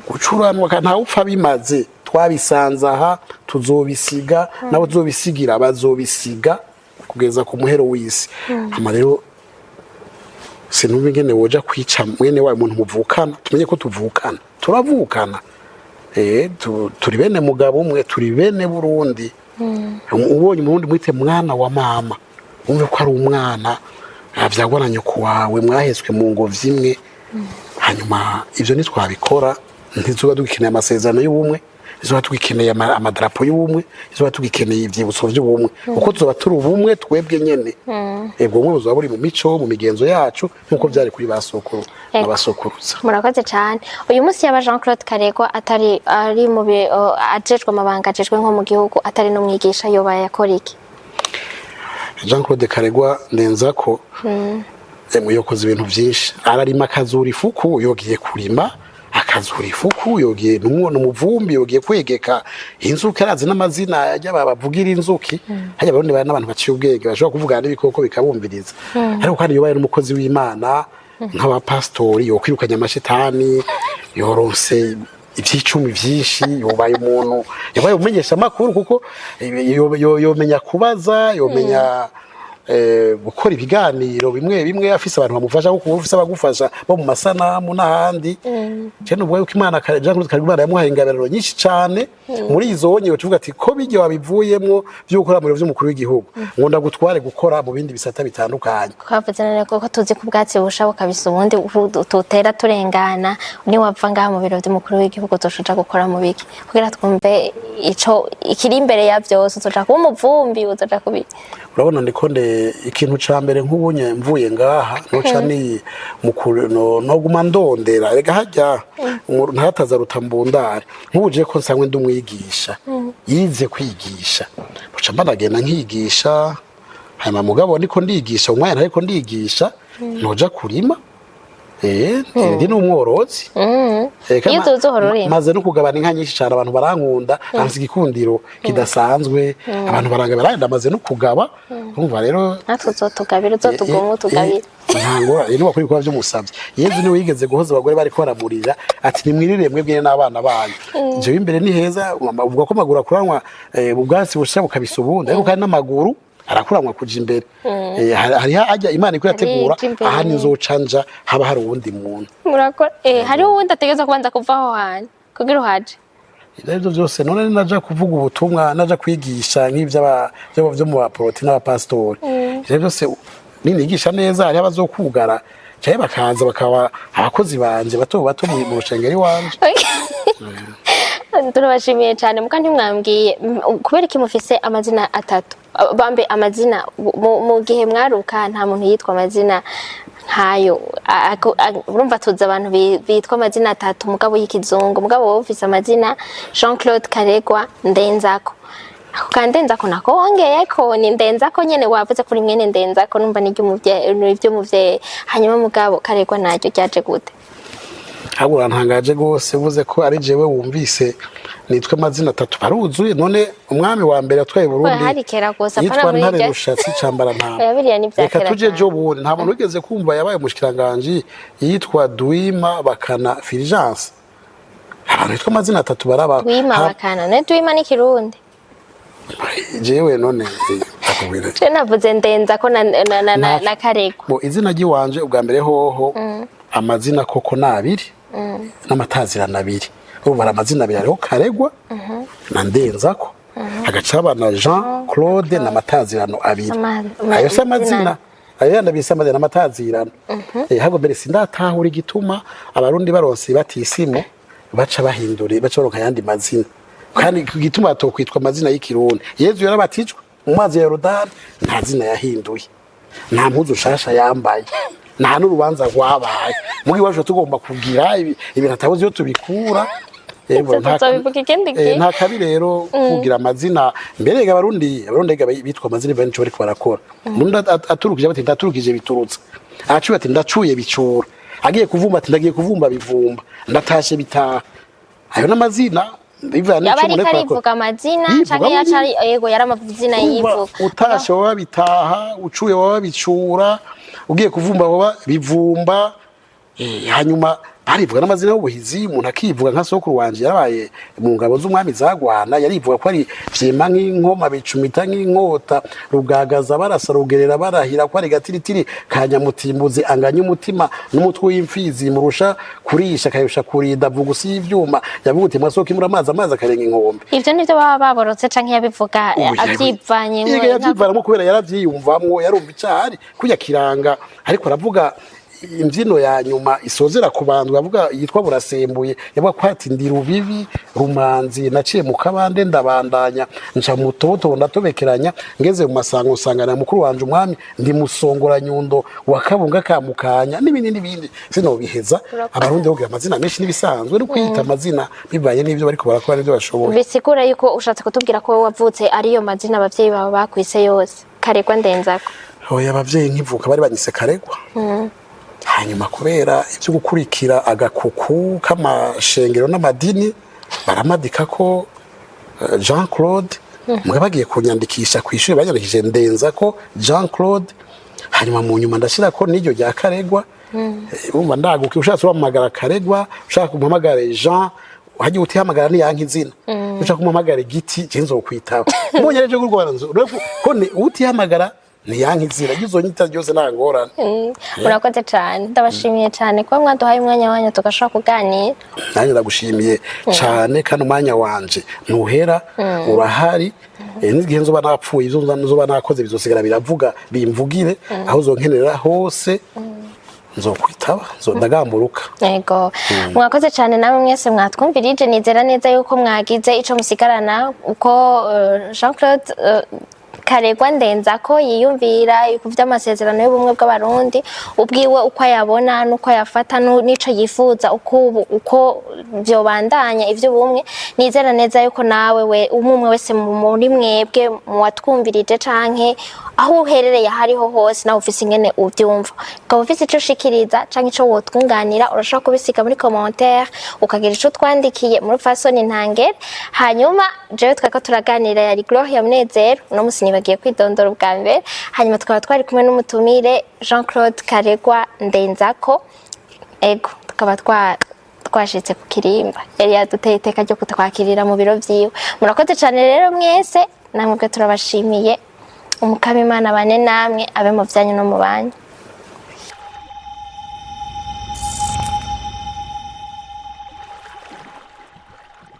Gucuranwa kandi ntawe upfa bimaze. Twabisanze aha, tuzobisiga, nabo tuzobisigira bazobisiga kugeza ku muhero w'isi. Hama rero sinumva ingene woja kwica mwene wawe, umuntu muvukana. Tumenye ko tuvukana, turavukana. Turi bene mugabo umwe, turi bene Burundi. Ubonye Umurundi mwite mwana wa mama, wumve ko ari umwana avyagwa na nyoko wawe, mwahetswe mu ngobyi imwe. Hanyuma ivyo nitwabikora, ntituba dukeneye amasezerano y'ubumwe, ntituba tugikeneye amadarapo y'ubumwe, ntituba tugikeneye ivyibutso vy'ubumwe, kuko tuzoba turi ubumwe twebwe nyene. Ubwo bumwe buzoba buri mu mico, mu migenzo yacu, nk'uko vyari kuri ba sokuru n'abasokuruza. Murakoze cyane. Uyu munsi yaba Jean Claude Karegwa atari ari mu ajejwe amabanga ajejwe nko mu gihugu, atari n'umwigisha, yoba yakora iki? Jean Claude Karegwa Ndenzako emwe yokoze ibintu vyinshi. Ararima akazura ifuku, yogiye kurima akazura ifuku, yogiye n'umwana umuvumbi, yogiye kwegeka inzuki, arazi n'amazina y'aba bavugira inzuki. Hajya Abarundi bari n'abantu baciye ubwenge, bashobora kuvugana n'ibikoko bikabumviriza. Ariko kandi yobaye n'umukozi w'Imana nk'abapasitori, yokwirukanya amashetani, yoronse ivy'icumi vyinshi, yobaye umuntu, yobaye umumenyesha amakuru, kuko yomenya kubaza, yomenya gukora ibiganiro bimwe bimwe, afise abantu bamufasha, kuko uba ufise abagufasha bo mu masanamu n'ahandi. Je nuvuga yuko Imana, Jean Claude Karegwa, yamuhaye ingabirano nyinshi cane. Muri izo wonye tuvuga ati ko bijye wabivuyemwo vyo gukora mu biro vy'umukuru w'igihugu, ngo ndagutware gukora mu bindi bisata bitandukanye. Twavuze none ko tuzi ko ubwatsi busha bukabisa ubundi tutera turengana. Niwava ngaha mu biro vy'umukuru w'igihugu, uzoca gukora mu biki, kugira twumve ico ikiri imbere ya vyose? Uzoja kuba umuvumbi, uzoja kubi Urabona, ndiko nde ikintu ca mbere nk'ubunye mvuye ngaha noca ni mukuru no guma ndondera. Rega harya ntataza rutambundare. Nk'ubu je ko nsangwe ndi umwigisha yize kwigisha, buca mbanagenda nkigisha. Hanyuma mugabo ndiko ndigisha, umwanya ntariko ndigisha noja kurima. Ndi n'umworozi. Iyo utuzi uhora urima. Maze no kugabana inka nyinshi cyane, abantu barankunda, bamfise igikundiro kidasanzwe, abantu baranga, ndamaze no kugaba. Urumva rero, Natwe uzotugabira, uzotugomwa utugabire. Ntango ni wakuri ibikorwa by'umusavyi. Yezu niwe yigeze guhoza abagore bariko baramurira, ati: "Nimwirire mwebwe n'abana banyu." Jewe imbere ni heza. Uvuga ko amaguru akuranwa, ubwatsi busha bukabisa ubundi, ariko kandi n'amaguru arakuranwa kuja imbere. Hariho ajya Imana iko yategura. Hari imbere. Aha nizoca nja haba hari uwundi muntu. Murakora, hariho uwundi ategerezwa kubanza kuva aho hantu kugira uhaje. Ibyo aribyo byose, none naja kuvuga ubutumwa, naja kwigisha nk'iby'aba byo mu baporoti n'abapasitori, ibyo byose ninigisha neza, hariho abazokugara cyangwa bakaza bakaba abakozi banje bato bato mu rushengero iwanje. Turabashimiye cyane. Muka ntimwambwiye kubera iki mufise amazina atatu? Bambe amazina mu gihe mwaruka nta muntu yitwa amazina. Ntayo. Urumva tuzi abantu bitwa amazina atatu mugabo y'ikizungu, mugabo wowe ufise amazina Jean Claude Karegwa Ndenzako. Ako ka Ndenzako nako wongeyeko ni Ndenzako nyene, wavuze kuri mwene Ndenzako, numva ni iry'umuvyeyi. Hanyuma mugabo Karegwa naryo ryaje gute? Ahubwo urantangaje rwose, uvuze ko ari jewe wumvise nitwa amazina atatu baruzuye. None umwami wa mbere atwaye Burundi Oya, hari kera gose, apana yitwa muri Ntare Rushatsi Cambara-ntama. Oya, biriya ni ivya Reka kera tuje cane. jo bundi nta muntu wigeze kumva yabaye umushikiranganji yitwa Duima Bakana Fulgence. Abantu bitwa amazina atatu baraba. Dwima Bakana ne Dwima ni Kirundi. Jewe none akubwira. Je navuze Ndenzako na Karegwa. Bo izina ry'iwanje ubwa mbere hoho, amazina koko ni abiri n'amatazirano abiri. Urumva hari amazina abiri, hariho Karegwa na Ndenzako, hagaca haba na Jean Claude n'amatazirano abiri. Ayo si amazina, ayo yandi bise amazina n'amatazirano. Ahubwo mbere sindatahura igituma Abarundi baronse batisimu baca bahindura, baca baronka ayandi mazina, kandi igituma batokwitwa amazina y'Ikirundi. Yezu yarabatijwe mu mazi ya Yorodani, nta zina yahinduye, nta mpuzu nshasha yambaye, nta n'urubanza rwabaye. Muri iwacu tugomba kugira ibintu atabuze iyo tubikura. Yego, Ivyo tuzobivuga ikindi gihe. Nta kabi rero kugira amazina. Mbere ega Abarundi ega bitwa amazina bari nico bariko barakora. Umurundi aturukije bati ndaturukije biturutse, acuye ati ndacuye bicura, agiye kuvumba ati ndagiye kuvumba bivumba, ndatashe bitaha. Ayo n'amazina bivana Yaba n'ico umuntu ariko ariko arakora. arivuga amazina Yivuga canke yaca yego, yari amazina Urumva, yivuga. Utashe waba bitaha, ucuye waba bicura, ugiye kuvumba waba bivumba. Hanyuma barivuga n'amazina y'ubuhizi, umuntu akivuga nka sokuru wanje yarabaye mu ngabo z'umwami zagwana, yarivuga ko ari vyema nk'inkoma, bicumita nk'inkota, rugagaza barasa, rugerera barahira, ko ari gatiritiri ka nyamutimbuzi, anganya umutima n'umutwe w'imfizi, murusha kurisha akayusha kurinda, vugusi y'ivyuma, yavuga uti masoko imura amazi, amazi akarenga inkombe. Ivyo nivyo baba baborotse canke yabivuga avyivanyemwo? Yega yavyivanamo kubera yaravyiyumvamwo, yarumva icahari kurya kiranga. Ariko aravuga imbyino ya nyuma isozera ku bantu, bavuga yitwa burasembuye, yavuga ko ati ndi rubibi rumanzi, naciye mu kabande ndabandanya, nca mu tobotobo ndatobekeranya, ngeze mu masango nsangana mukuru wanje umwami, ndi musongora nyundo wa Kabunga ka Mukanya, n'ibindi n'ibindi sinobiheza. Abarundi bogira amazina menshi n'ibisanzwe no kwiyita amazina bivanye n'ivyo bariko barakora n'ivyo bashoboye. Bisigura yuko ushatse kutubwira ko wowe wavutse ariyo mazina abavyeyi bawe bakwise yose, Karegwa, Ndenzako? Oya, abavyeyi nkivuka bari banyise Karegwa. Hanyuma kubera ibyo gukurikira agakuku k'amashengero n'amadini, baramadika ko Jean Claude. Mugabo bagiye kunyandikisha ku ishuri banyandikishije ndenza ko Jean Claude, hanyuma mu nyuma ndashyira ko n'iryo rya Karegwa. Urumva ndaguka, ushatse uhamagara Karegwa, ushaka kumuhamagara Jean, hagiye utihamagara niyanka izina, ushaka kumuhamagara igiti, je nzokwitaba mbonye rero rwanda nzo ko ni utihamagara niyanka izina ry'uzonyita ryose, nta ngorane. Murakoze cyane, ndabashimiye cyane kuba mwaduhaye umwanya wanyu tugashobora kuganira. Nanjye ndagushimiye cyane, kandi umwanya wanje ntuhera, urahari. N'igihe nzoba napfuye, ibyo nzoba nakoze bizosigara biravuga bimvugire. Aho uzonkenerera hose nzokwitaba, nzodagamburuka. Yego, mwakoze cyane namwe mwese mwatwumvirije. Nizera neza yuko mwagize ico musigarana uko Jean Claude Karegwa Ndenzako yiyumvira ku vy'amasezerano y'ubumwe bw'Abarundi ubwiwe, uko ayabona n'uko ayafata n'ico yifuza, uko uko vyobandanya ivy'ubumwe. Nizera neza yuko nawe we umwe umwe wese muri mwebwe muwatwumvirije canke aho uherereye ahariho hose, nawe ufise ingene uvyumva, ukaba ufise ico ushikiriza canke ico wotwunganira, urashobora kubisiga muri commentaire, ukagira ico utwandikiye muri fasoni ntangere. Hanyuma jewe twariko turaganira yari Gloria Munezero. Uno musi nibagiye kwidondora ubwa mbere. Hanyuma tukaba twari kumwe n'umutumire Jean Claude Karegwa Ndenzako. Ego, tukaba twashitse ku kirimba, yari yaduteye iteka ryo kutwakirira mu biro vyiwe. Murakoze cane rero mwese, namwe turabashimiye. Umukama Imana bane namwe, abe mu vyanyu no mu banyu.